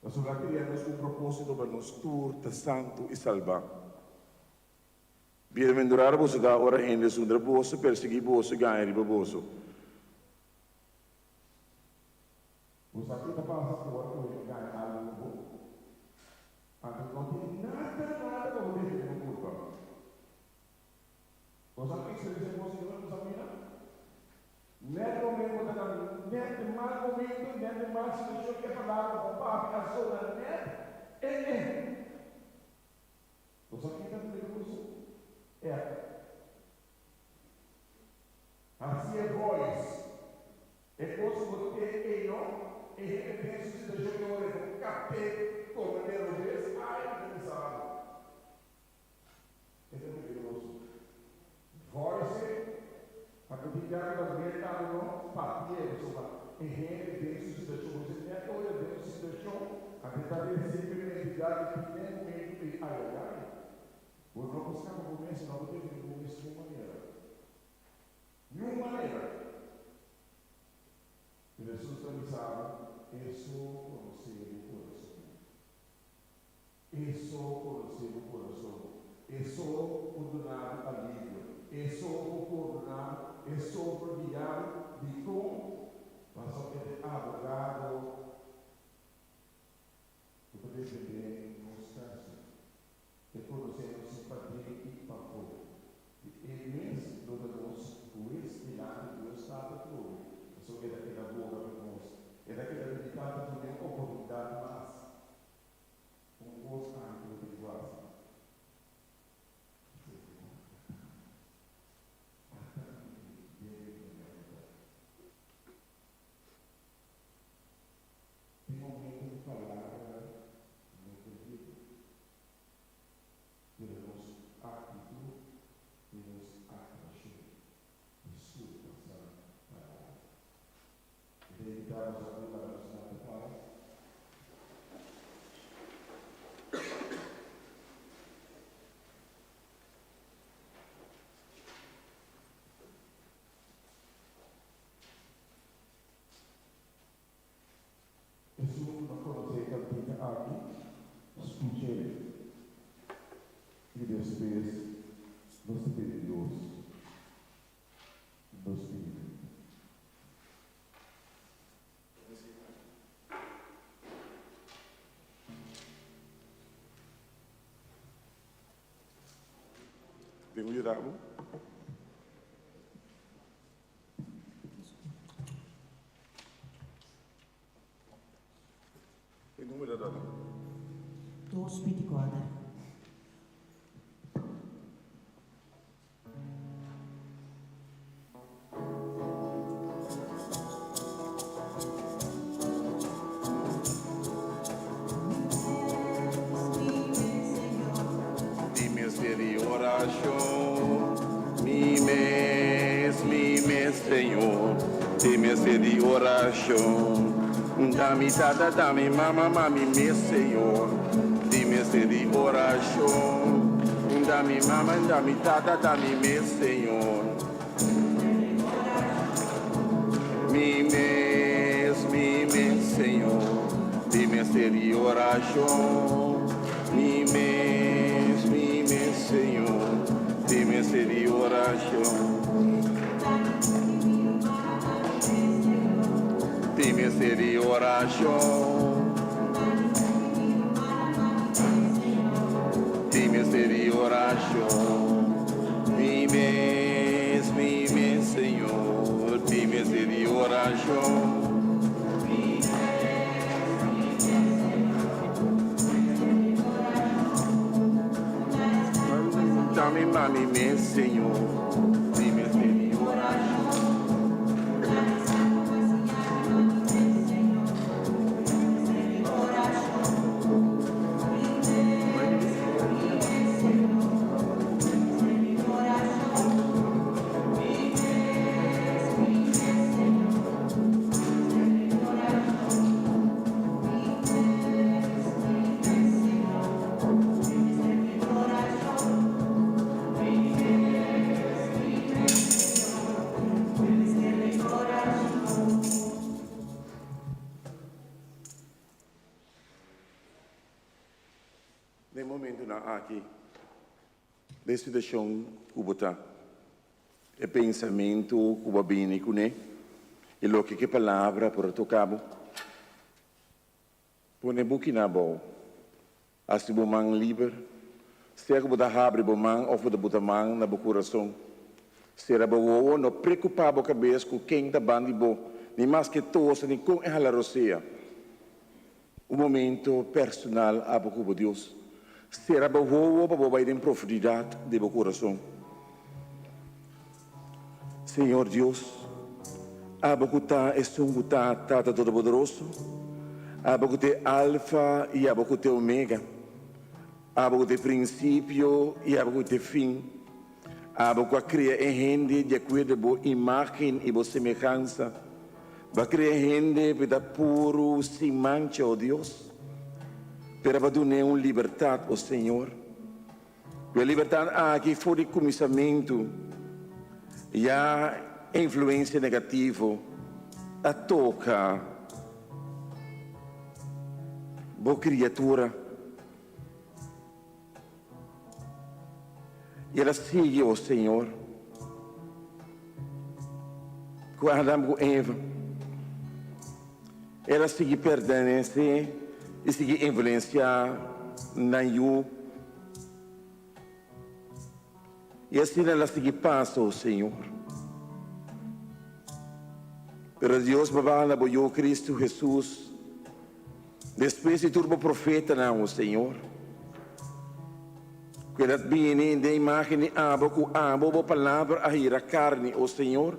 Pasobra a kria nos ku un propósito pa nos tur ta santu i salbá. Bienaventurado boso ta ora hende sundra boso, persiguí boso i gaña riba boso. Bo sa ke ta pasa ora ku hende gaña algu ku bo? Anto no tin nada nada pa bo defendé bo kurpa. Bo sa eksperensia ku bo señora ku Sabina? Nèt momento bo ta na nèt e mal momento, nèt e mal situashon, e palabra ku bo papia a sona nèt e e. Bo sa ken ta peligroso? Ep. Hacié voice. E cos cu bo te ey no, e hende den su situacion e ora e por capte come den robes, ay mi ta bisa bo. E ta peligroso. Voice, pa cu tin biaha cu ta meta bo no, papia pasobra e hende den su situacion, bo bisa net ora den un situacion, anto ta den simplemente ya di primer momento ey ayayay. Bo no por scapa bo mes, no por defende bo mes niun manera. Niun manera. Pero Hesus ta bisa bo, Eso conoce bo corazon. E so konosé bo kurason. E so por duna bo alivio. E so por pordoná bo. E so por guia bo. Dikon? Pasobra e ta e abogado ku ta defendé nos kaso. E konosé nos sin paden i pafó. I e mes lo ta nos hues dilanti Dios Tata atrobe, pasobra e ta keda boga pa nos. E ta keda pidi Tata dun'é un oportunidat mas. Un kos aki ku bo tin ku hasi, Señor, ata mi debe momento. Tin momento ku palabra no ta yega, pero nos aktitut i nos aktuashon ta surpasá palabra. Mi ta invitá boso aki pa nos lanta para. Esun ku no konosé e kantika aki, skuch'é i despues nos ta pidi Dios nos pidimento. Den ku yuda bo? E numero ta ta. Dos binticuater. Di mester di orashon, mi mes, mi mes, Señor. Di mester di orashon. Ta mi tata, ta mi mama, ma mi mes, Señor. Di mester di orashon. Ta mi mama, ta mi tata, ta mi mes, Señor. Mi mes, mi mes, Señor. Di mester di orashon. Mi mes, mi mes, Señor. Di mester di orashon. Di mester di orashon. Di mester di orashon. Mi mes, mi mes, Señor. Di mester di orashon. Dame mami mes, Señor. Di mester di orashon. Den momentonan aki, den situacion cu bo ta, e pensamento cu bo a bini cune, e loke cu e palabra por a toca bo, pone buki na abou, haci bo man liber, sea cu bo ta habri bo man of bo ta buta man na bo curason. Cera bo wowo, no preocupa bo cabes cu ken ta bandi bo, ni maske tosa ni con e hala rosea. Un momento personal abo ku bo Dios. Sera bo wowo pa bo bai den profundidat di bo kurason. Señor Dios, abo ku ta esun ku ta Tata Todopoderoso, abo ku ta e Alfa i abo ku ta e Omega, abo ku ta e prinsipio i abo ku ta e fin, abo ku a kria e hende di akuerdo bo imágen i bo semehansa, Bo a krea hende pa e ta puru sin mancha, o Dios, pero bo a dun'é un libertat, o Señor. Ku e libertat aki for di kuminsamentu ya e influensia negativo a toka bo kriatura. I el a sigui, O Señor, ku Adam ku Eva. El a sigui pertenesé i sigui influensiá nan yu. I asina el a sigui pasa, O Señor. Pero Dios, bo a baha na bo Yu Cristo Jesus. Despues di tur bo profetanan, o Señor, ku el a bini den imágen di abo, ku abo bo palabra a hira karni, o Señor,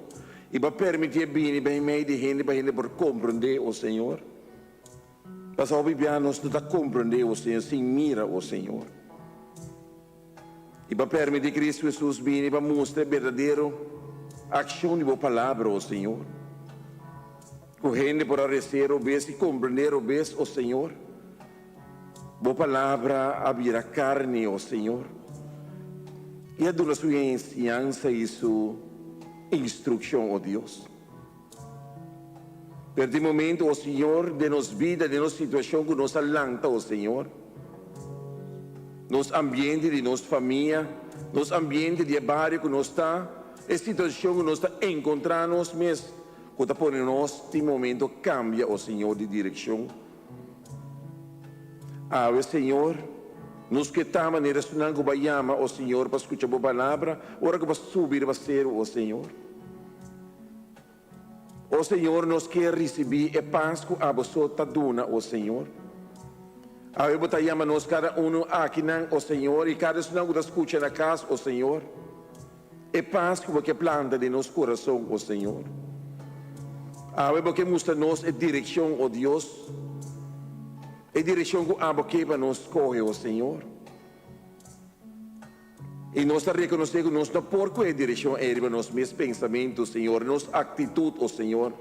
i bo a permitié bini meimei di hende pa hende por komprendé, o Señor. Pasobra hopi bia nos no ta komprendé, o Señor, sin mira, o Señor. I bo a permití Cristo Hesus bini pa mustra e berdadero akshon di bo palabra, o Señor. Ku hende por a resé robes i komprendé robes, o Señor. Bo palabra a bira karni, o Señor, i a duna su enseñansa i su instrukshon, o Dios. Pero tin momento, o Señor, den nos bida, den nos situacion cu nos a lanta, o Señor, nos ambiente di nos famia, nos ambiente di e bario cu nos ta, e situacion cu nos ta encontra nos mes, cu ta pone nos tin momento cambia, o Señor, di direccion. Awe, Señor, nos ke ta manera esunnan cu bo a yama, o Señor, pa scucha bo palabra, ora cu bo a subi riba seru, o Señor. O Señor, nos kier ricibi e pas cu abo so ta duna, o Señor. Awe Bo ta yama nos kada unu akinan, o Señor, i kada esunnan ku ta skucha na kas, o Señor. E pas ku Bo ke planta den nos kurason, o Señor. Awe Bo ke mustra nos e direkshon, o Dios, e direkshon ku Abo ke pa nos skohe, o Señor. I nos ta rekonosé ku nos no por kohe direkshon ei riba nos mes pensamentu, Señor, nos aktitut, o Señor.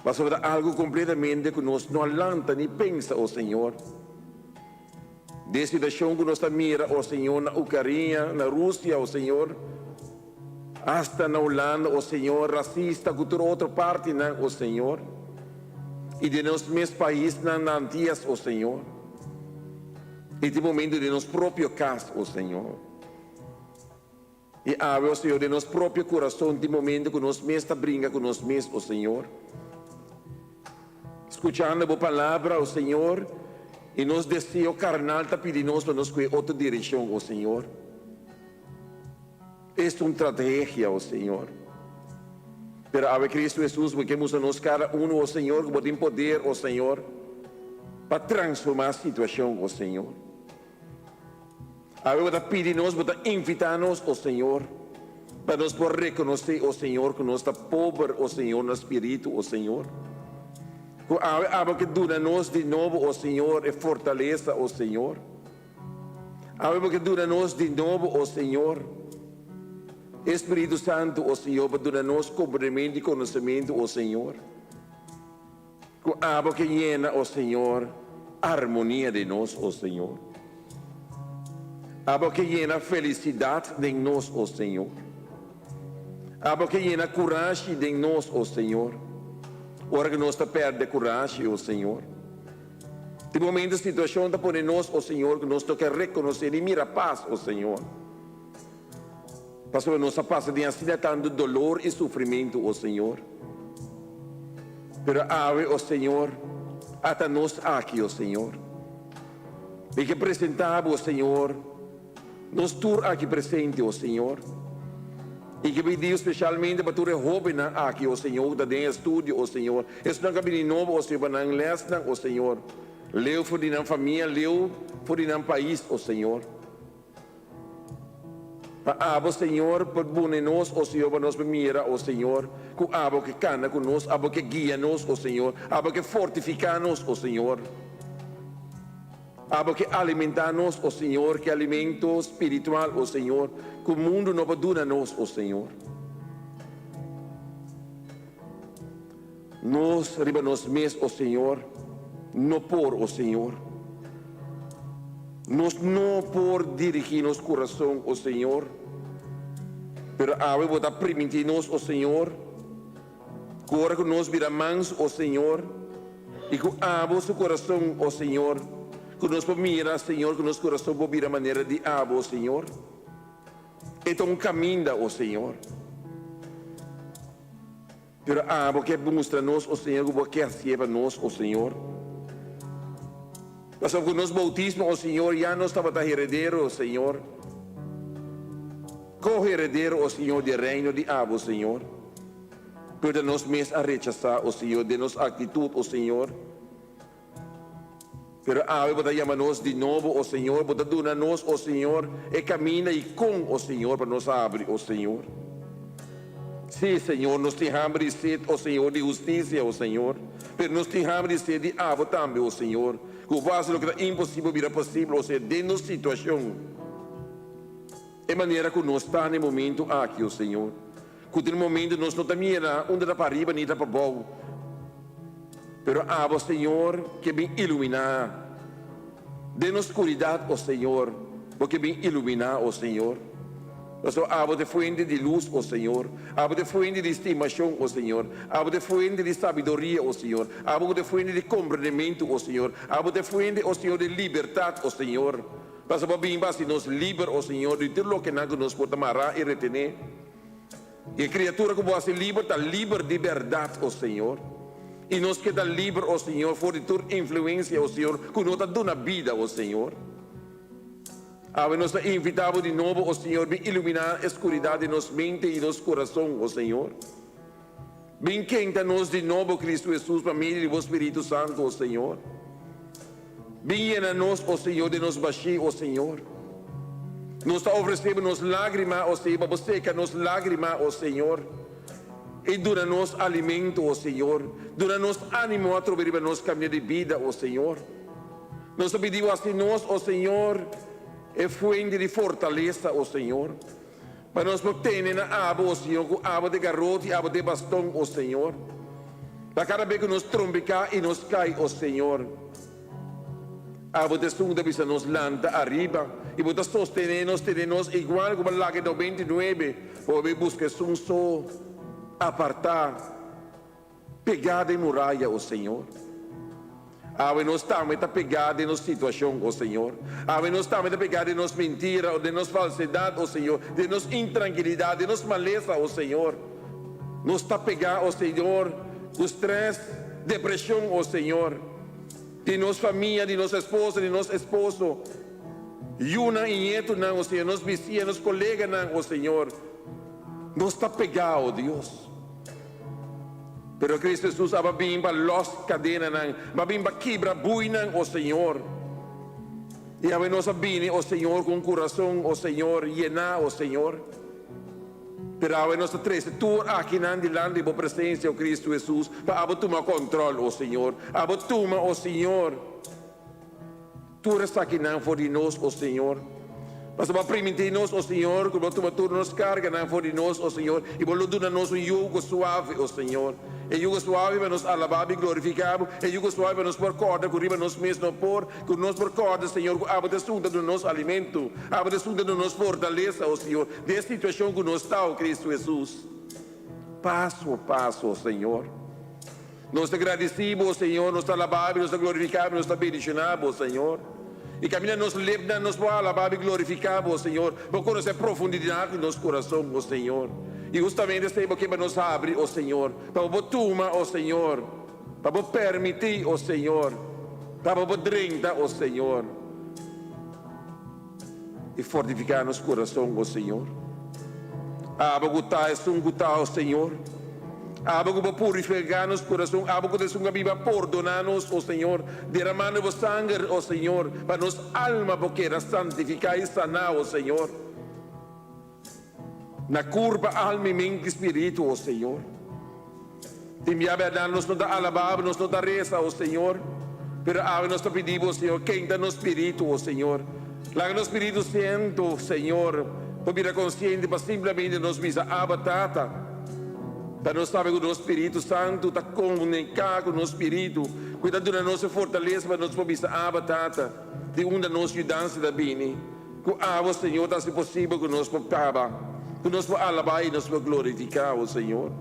Pasobra ta algu kompletamente ku nos no a lanta ni pensa, o Señor. Den situashon ku nos ta mira, o Señor, na Ukarnia, na Rusia, o Señor, asta na Hulanda, o Señor, rasista ku tur otro partinan, o Señor, i den nos mes paisnan na Antias, o Señor, i tin momento den nos propio kas, o Señor. I awe, o Señor, den nos propio kurason tin momento ku nos mes ta bringa ku nos mes, o Señor. Skuchando Bo palabra, o Señor, i nos deseo karnal ta pidi nos pa nos kue otro direkshon, o Señor. Es ta un tragedia, o Señor. Pero awe, Kristu Hesus, Bo ke mustra nos kada unu, o Señor, ku Bo tin poder, o Señor, pa transformá situashon, o Señor. Awe bo ta pidi nos, bo ta invitá nos, o Señor, pa nos por rekonosé, o Señor, ku nos ta pober, o Señor, na spiritu, o Señor. Ku awe abo ke duna nos di nobo, o Señor, e fortalesa, o Señor. Awe bo ke duna nos di nobo, o Señor, e Spiritu Santu, o Señor, pa duna nos komprendementu i konosementu, o Señor. Ku abo ke yena, o Señor, armonia den nos, o Señor. Abo ke yena felisidat den nos, o Señor. Abo ke yena kurashi den nos, o Señor, ora ku nos ta pèrdè kurashi, o Señor. Tin momento situashon ta pone nos, o Señor, ku nos no ke rekonosé ni mira pas, o Señor. Pasobra nos a pasa den asina tantu dolor i sufrimentu, o Señor. Pero awe, o Señor, ata nos aki, o Señor. Mi ke presentá Bo, o Señor, nos tur aki presente, o Señor. I ke pidi speshalmente pa tur e hóbennan aki, o Señor, ku ta den estudio, o Señor. Esnan ku a bini nobo, o Señor, pa nan lèsnan, o Señor. Leu for di nan famia, leu for di nan pais, o Señor. Pa abo, Señor, por bune nos, o Señor, pa nos por mira, o Señor, ku abo ke kana ku nos, abo ke guia nos, o Señor, abo ke fortifiká nos, o Señor, abo ke alimentá nos, o Señor, ke alimento spiritual, o Señor, ku mundu no por duna nos, o Señor. Nos riba nos mes, o Señor, no por, o Señor. Nos no por dirigí nos kurason, o Señor. Pero awe Bo ta primintí nos, o Señor, ku ora ku nos bira mans, o Señor, i ku Abo su kurason, o Señor, ku nos por mira, Señor, ku nos kurason por bira manera di Abo, o Señor. E ta un kaminda, o Señor. Pero abo ke mustra nos, o Señor, ku Bo ke hasié pa nos, o Señor. Pasobra ku nos boutismo, o Señor, ya nos tabata heredero, o Señor, ko-heredero, o Señor, di e reino di abo, Señor. Pero ta nos mes a rechasá, o Señor, den nos aktitut, o Señor. Pero awe Bo ta yama nos di nobo, o Señor, Bo ta duna nos, o Señor, e kaminda i kon, o Señor, pa nos habri, o Señor. Sí, Señor, nos tin hamber i set, o Señor, di hustisia, o Señor, pero nos tin hamber i set di Abo tambe, o Señor, ku Bo hasi loke ta imposibel bira posibel, o Señor, den nos situashon, e manera ku nos ta na e momentu aki, o Señor. Ku den momento nos no ta mira unda ta pa riba ni ta pa bou, pero abo, Señor, ke bin iluminá den nos skuridat, o Señor, Bo ke bin iluminá, o Señor. Pasobra abo ta e fuente di lus, o Señor, abo ta e fuente di stimashon, o Señor, abo ta e fuente di sabiduria, o Señor, abo ta e fuente di komprendementu, o Señor, abo ta e fuente, o Señor, di libertat, o Señor. Pasobra Bo bin pa hasi nos liber, o Señor, di tur lokenan ku nos por ta mará i retené. I e kriatura ku Bo hasi liber ta liber di bèrdat, o Señor. I nos keda liber, o Señor, for di tur influensia, o Señor, ku no ta duna bida, o Señor. Awe nos ta invitá Bo di nobo, o Señor, bin iluminá e skuridat di nos mente i nos kurason, o Señor. Bin kenta nos di nobo, Kristu Hesus, pa medio di Bo Spiritu Santu, o Señor. Bin yena nos, o Señor, den nos bashí, o Señor. Nos ta ofresé Bo nos lágrima, o Señor, pa Bo seka nos lágrima, o Señor. I duna nos alimento, o Señor. Duna nos ánimo atrobe riba nos kaminda di bida, o Señor. Nos ta pidi Bo hasi nos, o Señor, e fuente di fortalesa, o Señor. Pa nos por tene na Abo, o Señor, ku Abo ta e garoti i Abo ta e baston, o Señor. Pa kada be ku nos trompiká i nos kai, o Señor, Abo ta esun ku ta bisa nos lanta ariba, i Bo ta sostené nos, tene nos igual ku Bo a laga e 99 pa Bo bai buska esun so apartá. Pegá den muraya, o Señor. Awe nos tambe ta pegá den nos situashon, o Señor. Awe nos tambe ta pegá den nos mentira, den nos falsedat, o Señor, den nos intrankilidat, den nos malesa, o Señor. Nos ta pegá, o Señor, ku strès, depreshon, o Señor, di nos famia, di nos esposa, di nos esposo, yunan i ñetunan, o Señor, nos bisiña, nos koleganan, o Señor. Nos ta pegá, o Dios. Pero Cristo Jesus a bin pa los cadenanan, a bin pa kibra buinan, o Señor. Y awe nos a bini, o Señor, cu un curason, o Señor, yená, o Señor. Pero awe nos ta trece tur akinan dilanti di Bo presencia, o Cristo Jesus, pa Abo tuma control, o Señor. Abo tuma, o Señor. Tur esakinan for di nos, o Señor. Pasobra Bo a primintí nos, o Señor, ku Bo tuma tur nos karganan for di nos, o Señor, i Bo lo duna nos un yugo suave, o Señor. E yugo suave pa nos alabá Bo i glorifiká Bo, e yugo suave pa nos por kòrda ku riba nos mes no por, ku nos por kòrda, Señor, ku Abo ta esun ta duna nos alimento, Abo ta esun ta duna nos fortalesa, o Señor, den e situashon ku nos ta, o Cristo Hesus. Paso a paso, o Señor. Nos ta gradisí Bo, Señor, nos ta alabá Bo, nos ta glorifiká Bo, nos ta bendishoná Bo, Señor. I kaminda nos lepnan nos por alabá Bo i glorifiká Bo, Señor. Bo konosé e profundidat di nos kurason, o Señor. I hustamente esei Bo ke pa nos habri, o Señor, pa Bo por tuma, o Señor, pa Bo permití, o Señor, pa Bo por drenta, o Señor, i fortifiká nos kurason, o Señor. Abo ku ta esun ku ta, o Señor. Abo ku por purifiká nos kurason, abo ku ta esun ku a biba pordoná nos, o Señor, deramando bo sanger, o Señor, pa nos alma por keda santifiká i saná, o Señor. Na kurpa, alma i mente i spiritu, o Señor. Tin bia bèrdat nos no ta alabá bo, nos no ta resa, o Señor. Pero awe nos ta pidi bo, Señor, kenta nos spiritu, o Señor. Laga nos spiritu siento, Señor, por bira konsiente pa simplemente nos bisa, Abba, Tata. Pa nos sabe ku nos Spiritu Santu ta komuniká ku nos spiritu, ku e ta duna nos e fortalesa pa nos por bisa, Abba, Tata. Di unda nos yudansa ta bini? Ku abo, Señor, ta hasi posibel ku nos por kaba, ku nos por alabá i nos por glorifiká bo, Señor.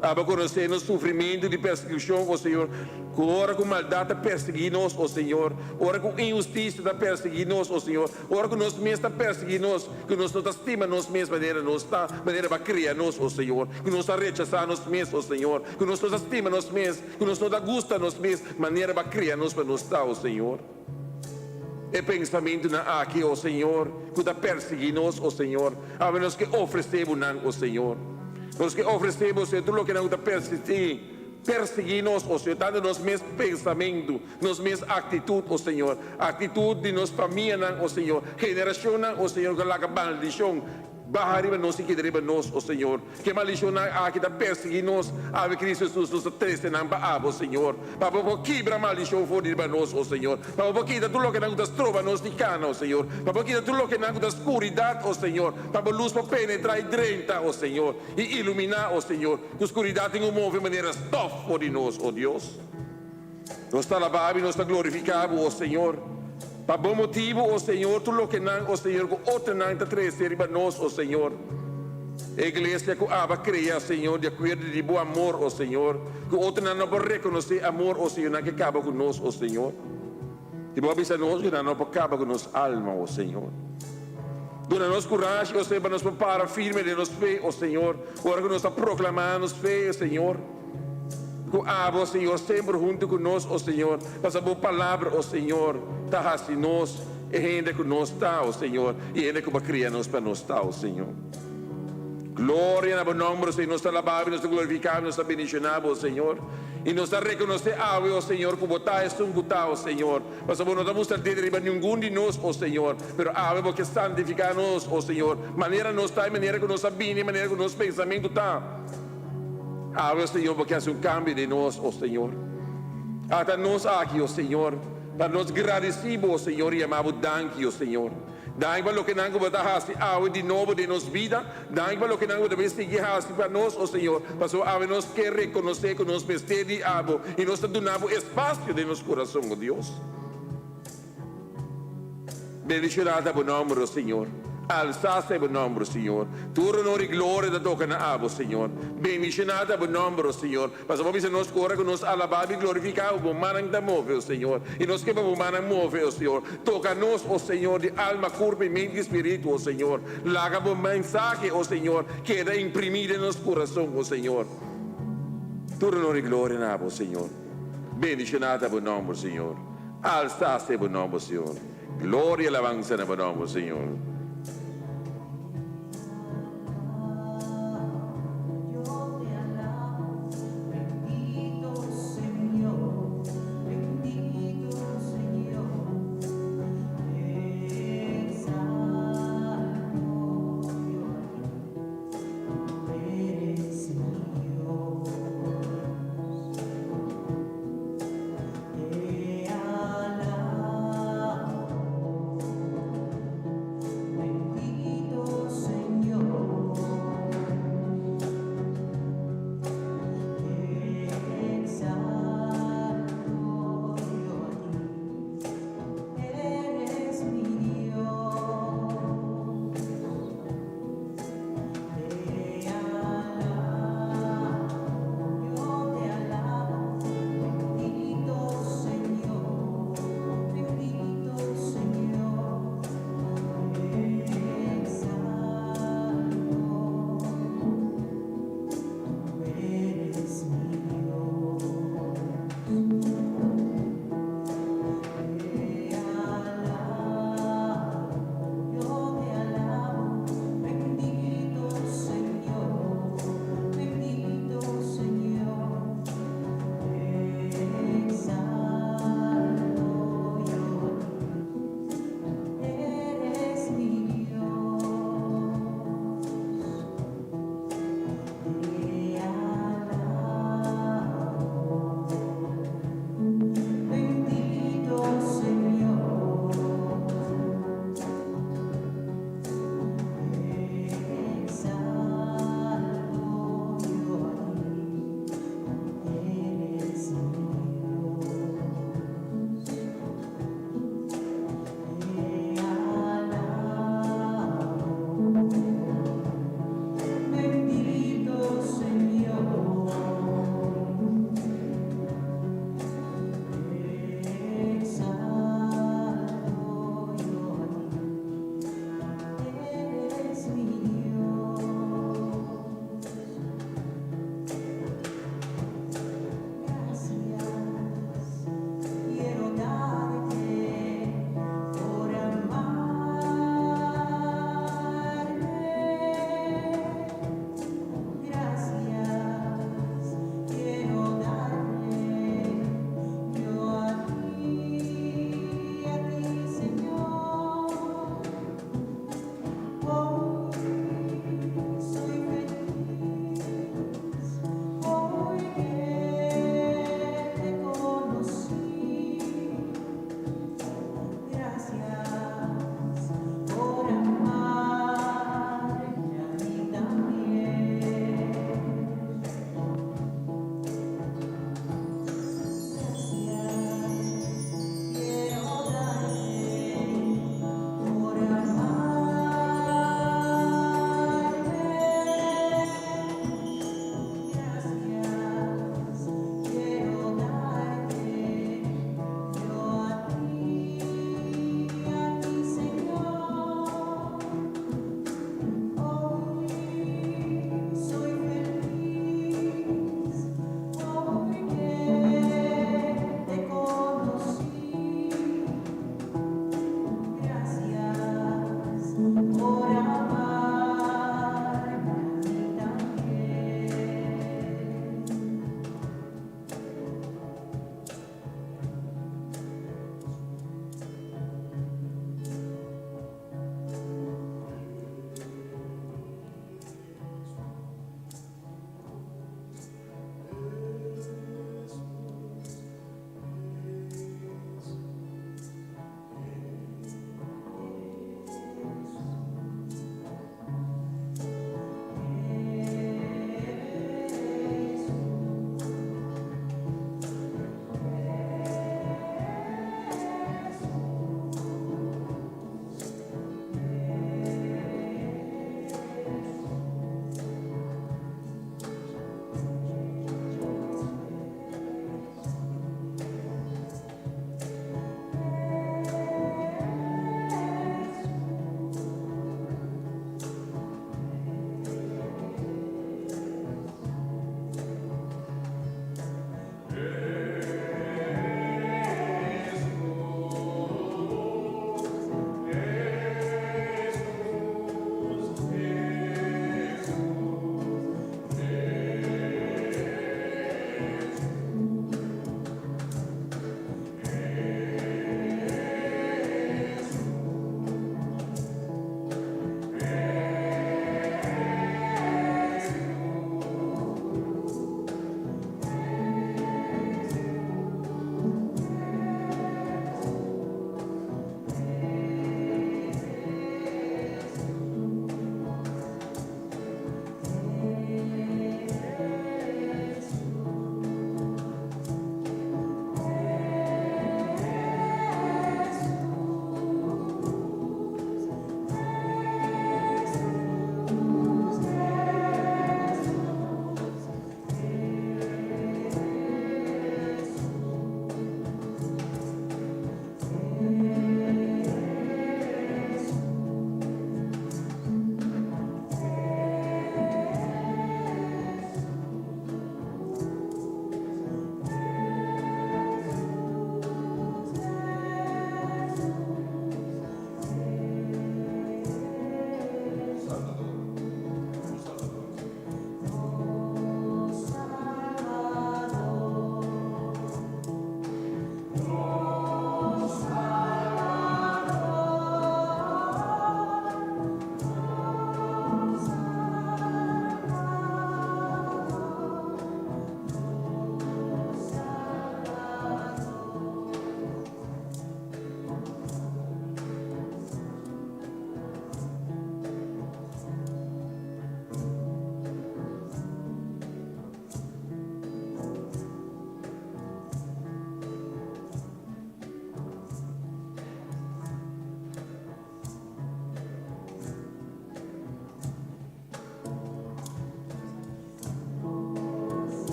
Abo konosé nos sufrimentu di persekushon, o Señor, ku ora ku maldat ta persiguí nos, o Señor, ora ku inhustisia ta persiguí nos, o Señor, ora ku nos mes ta persiguí nos, ku nos no ta stima nos mes manera nos ta, manera Bo a kria nos, o Señor, ku nos ta rechasá nos mes, o Señor, ku nos no ta stima nos mes, ku nos no ta gusta nos mes manera Bo a kria nos pa nos ta, o Señor. E pensamentunan aki, o Señor, ku ta persiguí nos, o Señor, awe nos ke ofresé Bo nan, o Señor. Nos ke ofresé Bo, Señor, tur loke nan ku ta persistí, persiguí nos, o Señor, tantu nos mes pensamentu, nos mes aktitut, o Señor, aktitut di nos famianan, o Señor, generashonnan, o Señor, ku a laga maldishon Baha riba nos i keda riba nos, o Señor. Ke maldishonnan aki ta persiguí nos, awe Cristo Jesus nos ta trese nan pa abo, Señor. Pa bo por kibra maldishon for di riba nos, o Señor. Pa bo por kita tur lokenan ku ta stroba nos di kana, o Señor. Pa bo kita tur lokenan ku ta skuridat, o Señor. Pa bo lus por penetrá i drenta, o Señor, i iluminá, o Señor, ku skuridat tin ku move manera stòf for di nos, o Dios. Nos ta alabá bo i nos ta glorifiká bo, o Señor. Pa bo motibu, o Señor, tur loke nan, o Señor, ku otronan ta trese riba nos, o Señor. E iglesia ku abo a krea, Señor, di akuerdo di bo amor, o Señor, ku otronan no por rekonosé amor, o Señor, nan ke kaba ku nos, o Señor. I bo a bisa nos ku nan no por kaba ku nos alma, o Señor. Duna nos kurashi, o Señor, pa nos por para firme den nos fe, o Señor, ora ku nos ta proklamá nos fe, Señor. Ku abo, Señor, semper huntu ku nos, o Señor, pasobra bo palabra, o Señor, ta hasi nos e hende ku nos ta, o Señor, i e hende ku bo a kria nos pa nos ta, o Señor. Gloria na bo nomber, o Señor. Nos ta alabá bo, nos ta glorifiká bo, nos ta bendishoná bo, o Señor. I nos ta rekonosé awe, o Señor, ku Bo ta esun ku ta, o Señor. Pasobra Bo no ta mustra dede riba ningun di nos, o Señor, pero awe Bo ke santifiká nos, o Señor, manera nos ta i manera ku nos a bini i manera ku nos pensamentu ta. Awe, o Señor, Bo ke hasi un kambio den nos, o Señor. Ata nos aki, o Señor, pa nos gradisí Bo, o Señor, i yama Bo danki, o Señor. Danki pa lokenan ku Bo ta hasi awe di nobo den nos bida. Danki pa lokenan ku Bo ta bin sigui hasi pa nos, o Señor, pasobra awe nos ke rekonosé ku nos mester di Abo i nos ta duna Bo espasio den nos kurason, o Dios. Bendishoná ta Bo nòmber, o Señor. Alsá sea Bo nòmber, o Señor. Tur honor i gloria ta toka na Abo, Señor. Bendishoná ta Bo nòmber, o Señor. Pasobra Bo bisa nos ku ora ku nos alabá Bo i glorifiká Bo, Bo mannan ta move, o Señor. I nos ke pa Bo mannan move, o Señor. Toka nos, o Señor, di alma, kurpo i mente i spiritu, o Señor. Laga Bo mensahe, o Señor, keda imprimí den nos kurason, o Señor. Tur honor i gloria na Abo, Señor. Bendishoná ta Bo nòmber, Señor. Alsá sea Bo nòmber, Señor. Gloria i alabansa na Bo nòmber, Señor.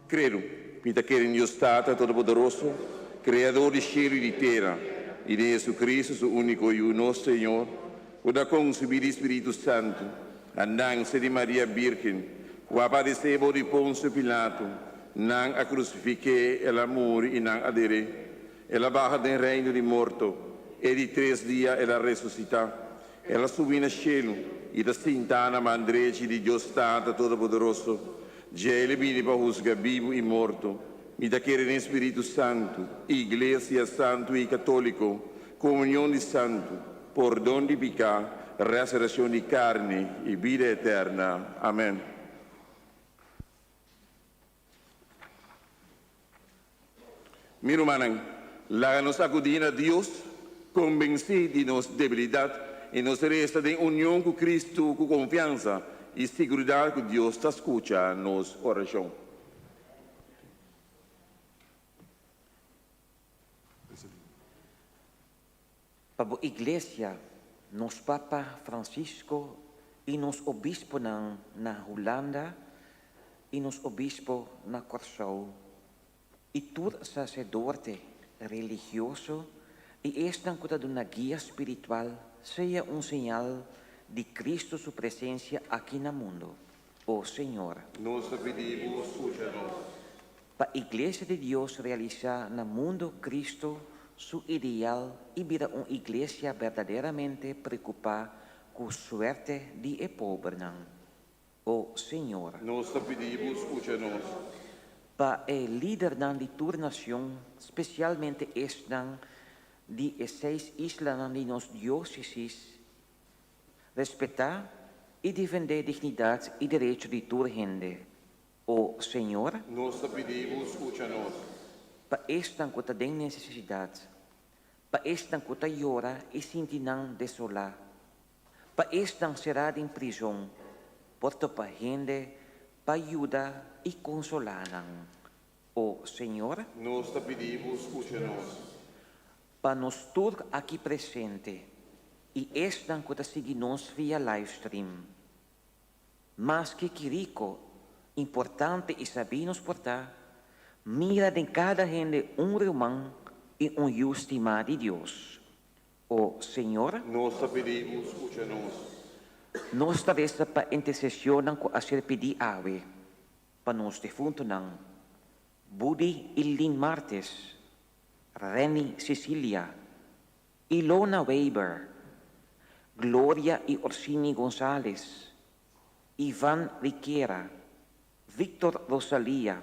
Credo, mi ta kere den Dios Tata Todopoderoso, Creador di cielo y di tera, y den Jesucristo, su único Yu, nos Señor, cu ta concibí di Spiritu Santo, a nance di Maria Virgen, cu a padecé bou di Poncio Pilato, nan a crucifiqué, el a muri y nan a deré. El a baha den reino di morto, e di tres dia el a resucitá. El a subi na shelu i ta sintá na man drechi di Dios Tata Todopoderoso. Dje el bini pa husga bibu i morto. Mi ta kere den Spiritu Santu, Iglesia Santu i Katóliko, komunion di santu, pordon di piká, resureshon di karni i bida eterna. Amèn. Mi rumannan, laga nos akudí na Dios konbensí di nos debilidat i nos resta den union ku Kristu ku konfiansa i siguridat ku Dios ta skucha nos orashon. Pa bo Iglesia, nos Papa Francisco i nos obisponan na Hulanda i nos obispo na Kòrsou i tur saserdote religioso i esnan ku ta duna guia spiritual sea un señal di Cristo su presensia aki na mundu. O Señor. Nos ta pidi bo skucha nos. Pa Iglesia di Dios realisá na mundu Cristo su ideal i bira un iglesia berdaderamente preokupá ku suerte di e pobernan. O Señor. Nos ta pidi bo skucha nos. Pa e lidernan di tur nacion, spesialmente esnan di e seis islanan di nos diócesis, respetá i defendé dignidat i derecho di tur hende. O Señor. Nos ta pidi Bo scucha nos. Pa esnan cu ta den necesidad, pa esnan cu ta yora i sinti nan desolá, pa esnan será den prizon, por topa hende pa yuda i consolá nan. O Señor. Nos ta pidi Bo scucha nos. Pa nos tur aki presente i esnan cu ta sigui nos via livestream. Maske ki riko, importante i sabí nos por ta, mira den kada hende un ruman i un yu stimá di Dios. O Señor. Nos ta pidi Bo skucha nos. Nos ta resa pa intersesionnan ku a ser pidí awe pa nos defuntonan, Budi i Lynn Martes, Renny Cecilia, Ilona Weber, Gloria y Orsini Gonzales, Ivan Riquera, Victor Rosalia,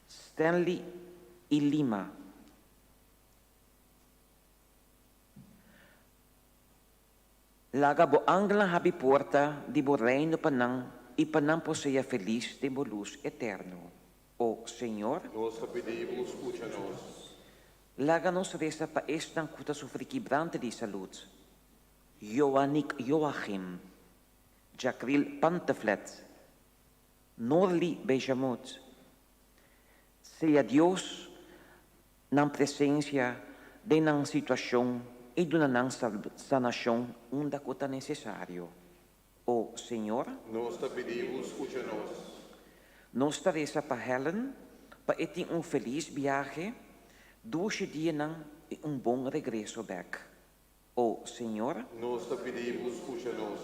Stanley y Lima. Laga bo angelnan habri porta di bo reino pa nan y pa nan por sea felis den bo lus eterno. O Señor. Nos ta pidi bo scucha nos. Laga nos resa pa esnan ku ta sufri kibrante di salud, Joanick Joachim, Jacril Panteflet, Norly Bejamut. Sea Dios nan presensia den nan situashon i duna nan sanashon unda ku ta nesesario. O Señor. Nos ta pidi Bo scucha nos. Nos ta resa pa Helen pa e tin un feliz biahe, dushi dianan y un bon regreso bek. O Señor. Nos ta pidi Bo scucha nos.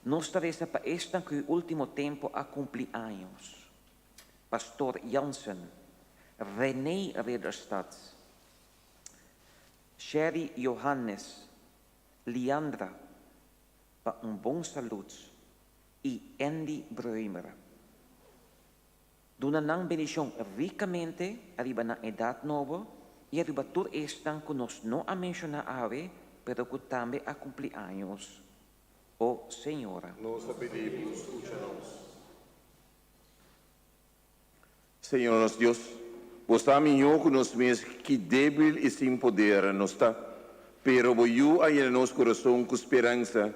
Nos ta resa pa esnan cu e ultimo tempo a cumpli años. Pastor Jansen, Rene Ridderstad, Sherry Johannes, Liandra, pa un bon salud y Andy Breumer. Duna nan bendicion ricamente ariba nan edad nobo y ariba tur esnan cu nos no a menciona awe pero cu tambe a cumpli años. O Señor. Nos ta pidi Bo scucha nos. Señor nos Dios, Bo sa mihó ku nos mes ki débil i sin poder nos ta. Pero Bo Yu a yena nos kurason ku speransa.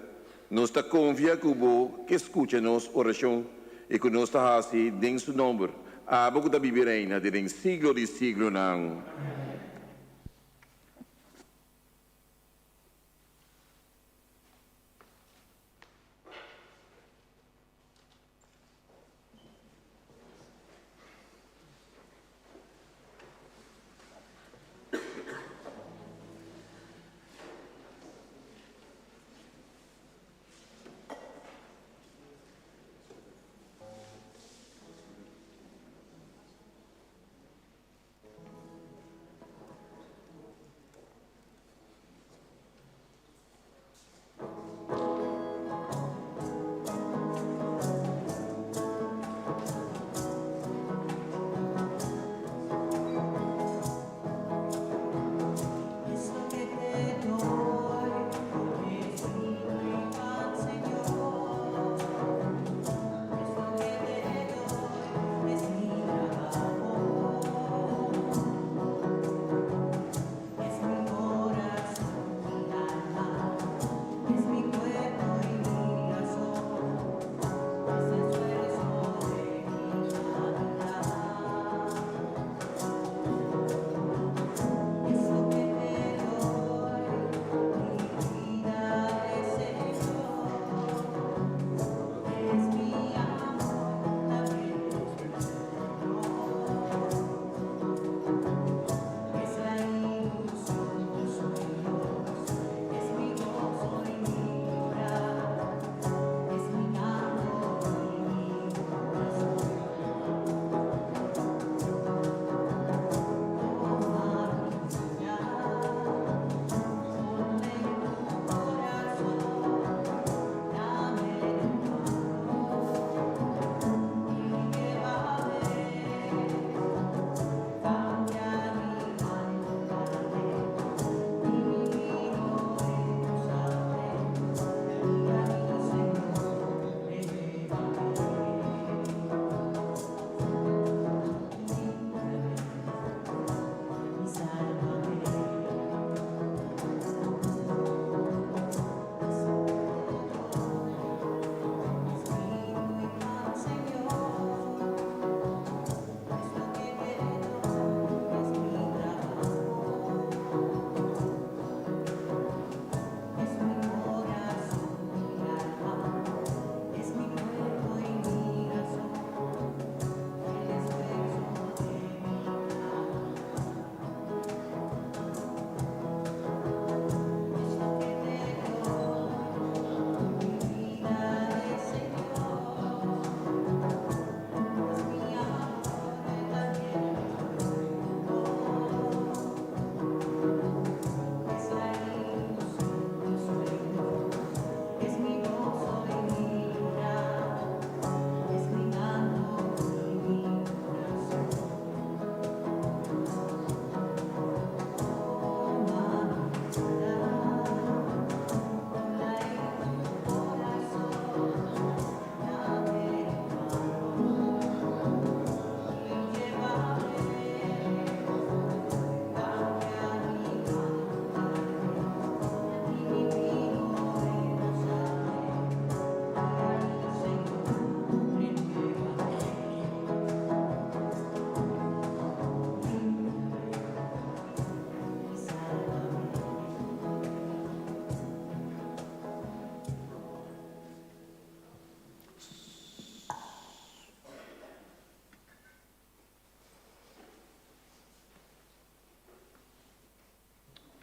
Nos ta konfia ku Bo ke skucha nos orashon i ku nos ta hasi den Su nòmber. Abo ku ta biba i reina den siglo di siglonan.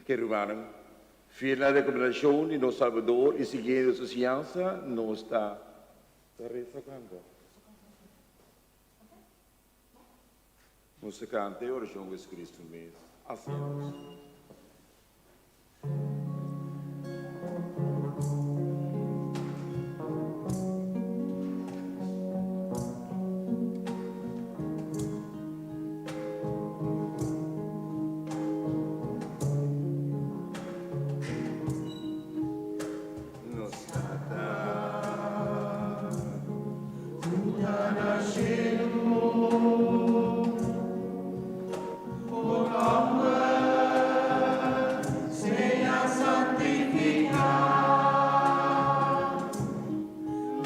Ke rumannan, fiel na rekomendashon di nos Salbador i siguiendo su siñansa, nos ta resa kanta. Nos ta kanta e orashon ku Jesucristo mes a siña nos. Nos Tata ku ta na shelu, bo nòmber sea santifiká.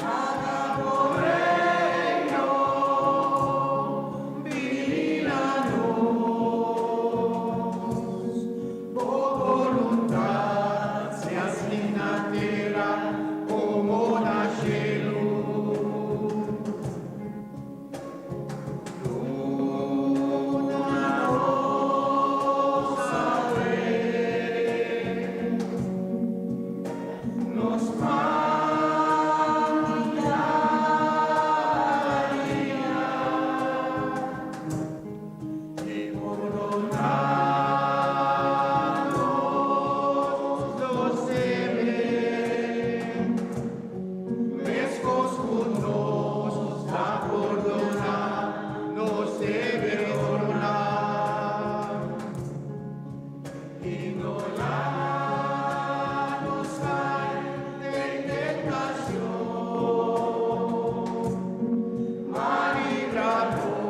Laga bo reino bini na nos. Bo boluntat sea hasi na tera komo na shelu. Duna nos awe nos pan di kada dia. I pordoná nos nos debe, meskos ku nos ta pordoná nos debedornan. I no laga nos kai den tentashon, ma libra nos.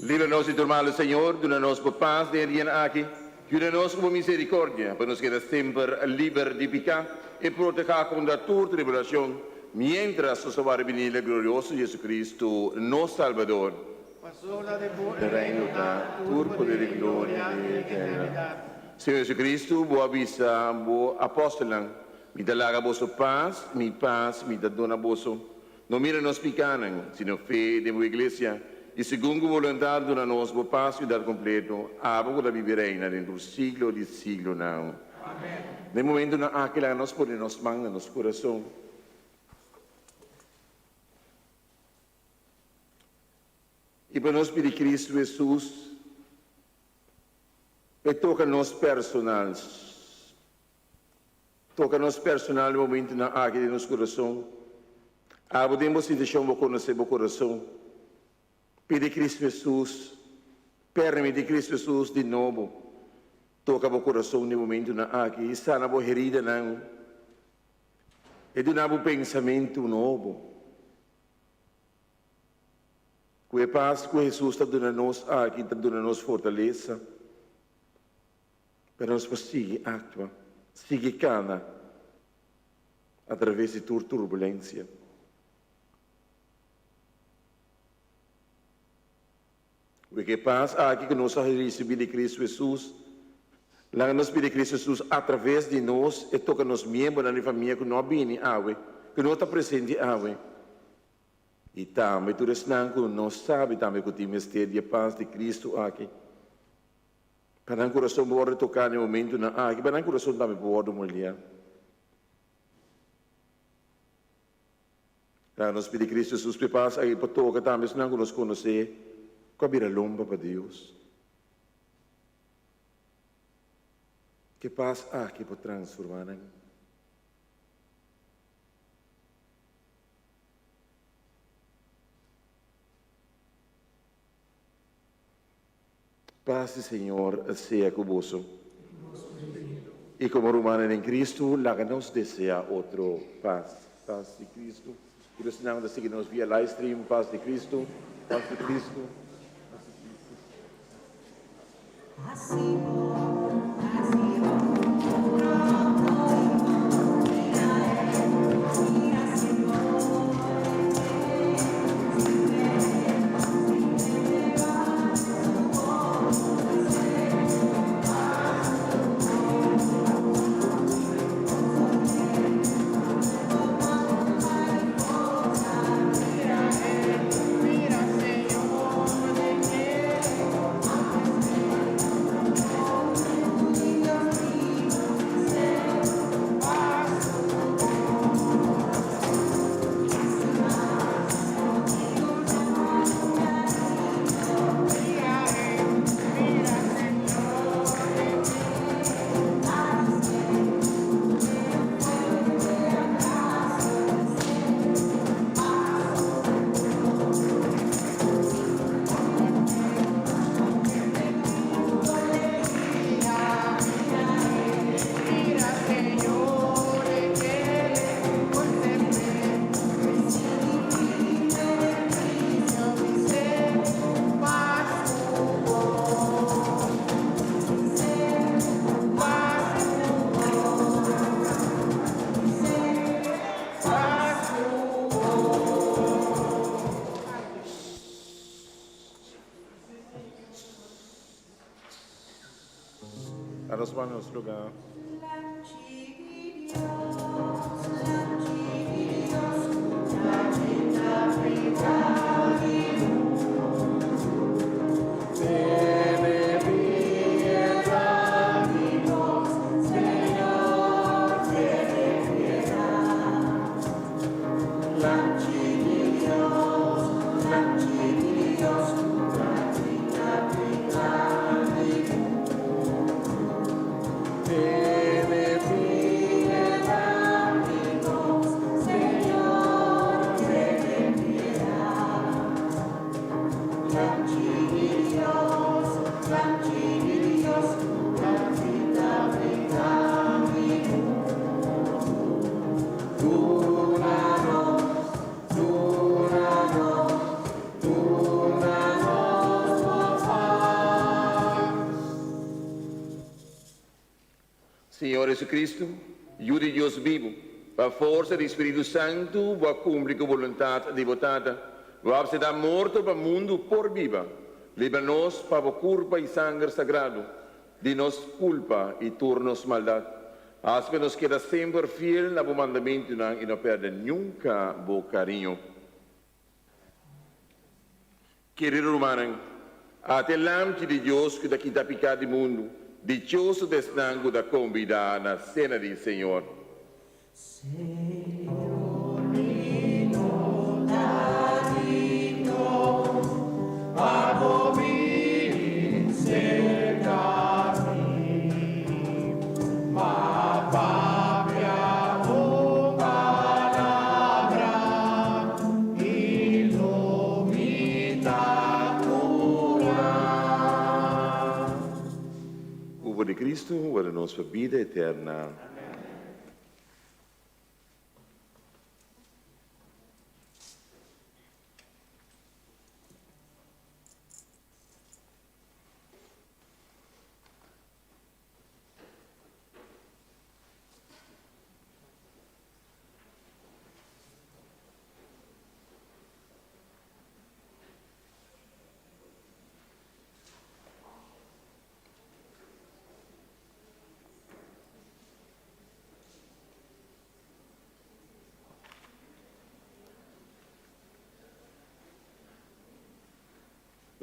Libra nos di tur malu, Señor, duna nos bo pas den e dianan aki. Yuda nos ku bo misericordia pa nos keda semper liber di piká i protehá kontra tur tribulashon, miéntras nos ta wòrdu bini l'e glorioso JesuCristo, nos Salbador. Pasobra di bo E reino ta, tur poder i gloria den eternidat. Señor JesuCristo, bo a bisa bo apòstelnan, Mi ta laga boso pas, mi pas mi ta duna boso. No mira nos pikánan, sino fe den bo Iglesia, i segun ku boluntat duna nos bo pas i unidat kompleto, abo ku ta biba i reina den tur siglo di siglonan. Den momentunan aki laga nos pone nos man na nos kurason. I pa nos pidi Kristu Hesus pa e toka nos personal. Toka nos personal den momentunan aki den nos kurason. Abo den bo situashon bo konosé bo kurason. Pidi Kristu Hesus, permití Kristu Hesus di nobo toka bo kurason den momentunan aki i sana bo heridanan. E duna bo pensamentu nobo. Ku e pas ku Hesus ta duna nos aki ta duna nos fortalesa. Pero nos por sigui actua, sigui cana a traves di tur turbulencia. Cu e pas aki cu nos a ricibi di Cristo Jesus, laga nos pidi Cristo Jesus a traves di nos e toca nos miembronan di famia cu no a bini awe, cu no ta presente awe. I tambe tur esnan cu no sabi tambe cu tin mester di e pas di Cristo aki. Pa nan kurason por wòrdu toká na e momentunan aki, pa nan kurason tambe por wòrdu moldeá. Laga nos pidi Kristu Hesus p'e pas aki por toka tambe esnan ku nos konosé ku a bira lomba pa Dios. Ke pas aki por transformá nan. Pas di Señor sea ku boso. I komo rumannan den Kristu, laga nos deseá otro pas. Pas di Kristu. Tur esnan ku ta sigui nos via livestream, pas di Kristu. Pas di Kristu. Pas di Kristu. nos ban nos lugá. Señor Jesucristo, Yu di Dios bibu, pa forsa di Spiritu Santu bo a kumpli ku boluntat di bo Tata. Bo a apseptá morto pa mundu por biba. Libra nos pa bo kurpa i sanger sagrado di nos kulpa i tur nos maldat. Hasi pa nos keda semper fiel na bo mandamentunan i no pèrdè nunka bo kariño. Kerido rumannan, ata e Lamchi di Dios ku ta kita piká di mundu. Dichoso ta esnan ku ta kombidá na sena di Señor. Cuerpo di Cristo, warda nos pa bida eterna.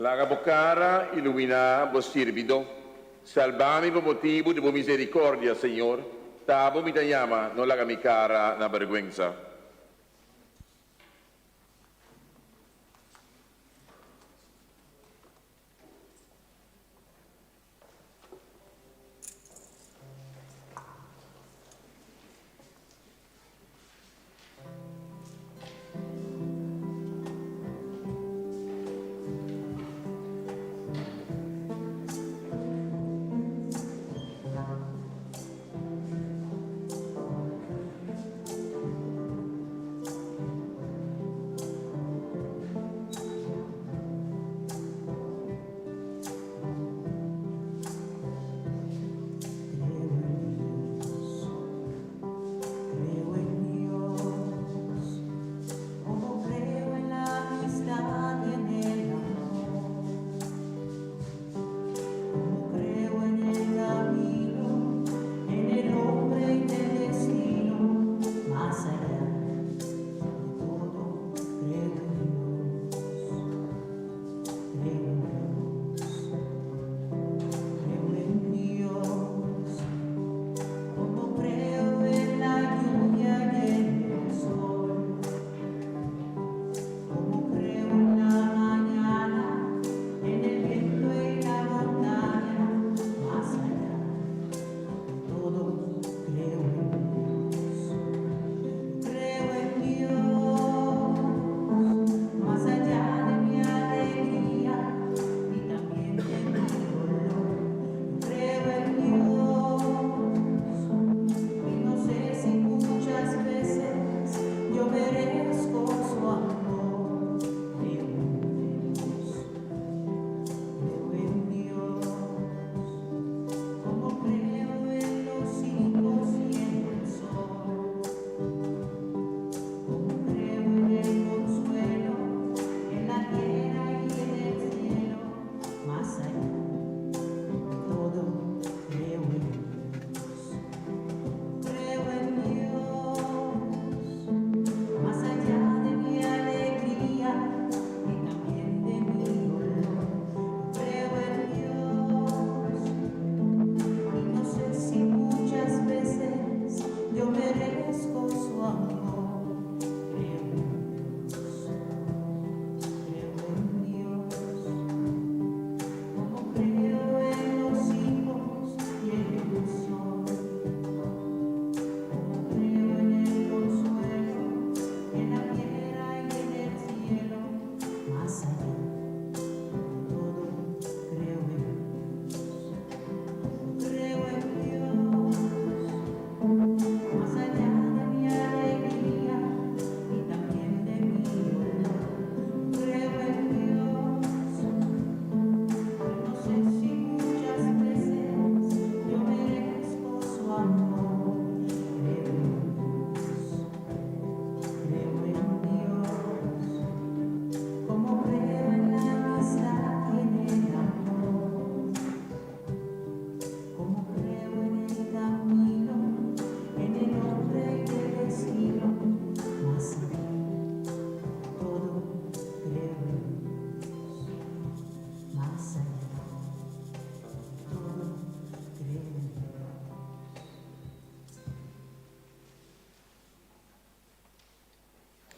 Laga bo kara iluminá bo sirbidó. Salba mi pa motibu di bo miserikòrdia, Señor. Ta bo mi ta yama, no laga mi kara na bèrgwensa.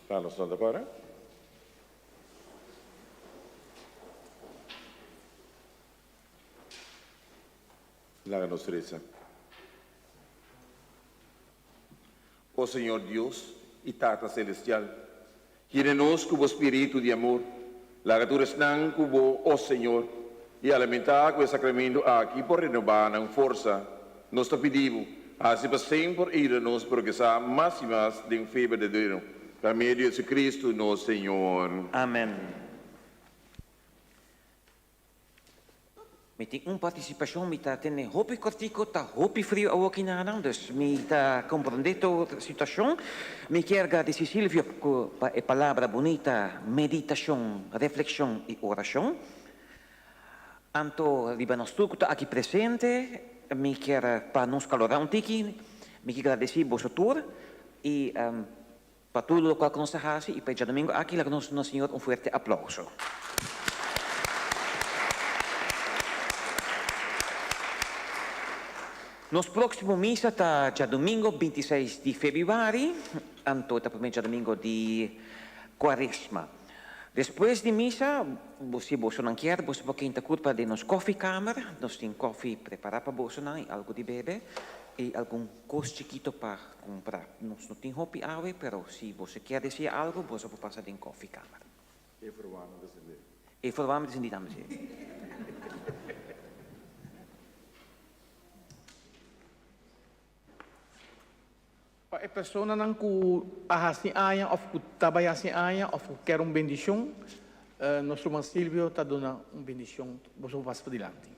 Laat nos lanta para. Laga nos resa. O Señor Dios i Tata Celestial, yena nos ku bo Spiritu di amor. Laga tur esnan ku bo, o Señor, i alimentá ku e sakramentu aki por renobá nan forsa. Nos ta pidi bo, hasi pa semper i yuda nos progresá mas i mas den fe berdadero, pa medio di Jesucristo nos Señor. Amen. Mi tin un partisipashon, mi ta tene hopi kortiko, ta hopi frio awoki nanan, dus mi ta komprondé tur situashon. Mi kier gradisí Silvio ku pa e palabra bunita, meditashon, reflekshon i orashon. Anto riba nos tur ku ta aki presente, mi kier pa nos kalorá un tiki, mi kier gradisí boso tur i pa tur lokual ku nos ta hasi i pa e djadumingu aki laga nos duna Señor un fuerte aplouso. Nos próksimo misa ta djadumingu 26 di febrüari, anto ta promé djadumingu di kuaresma. Despues di misa, si bosonan kier, boso por kenta kurpa den nos kòfikamer. Nos tin kòfi prepará pa bosonan i algu di bebe i algun kos chikito pa kumpra. Nos no tin hopi awe, pero si boso kier desea algu, boso por pasa den kòfikamer. E verwarming ta sendé. E verwarming ta sendí tambe, sí. Pa e personanan ku a hasi aña òf ku ta bai hasi aña òf ku kier un bendishon, nos ruman Silvio ta duna un bendishon. Boso por pasa padilanti.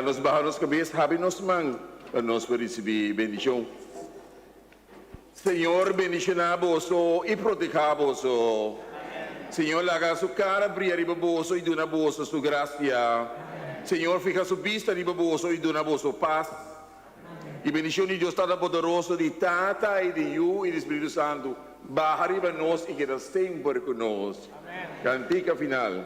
Laga nos baha nos kabes, habri nos man pa nos por risibí bendishon. Señor bendishoná boso i protehá boso. Señor laga su kara bria riba boso i duna boso su grasia. Señor fiha su bista riba boso i duna boso pas. I bendishon di Dios Tata Poderoso, di Tata i di Yu i di Spiritu Santu baha riba nos i keda semper ku nos. Kantika final.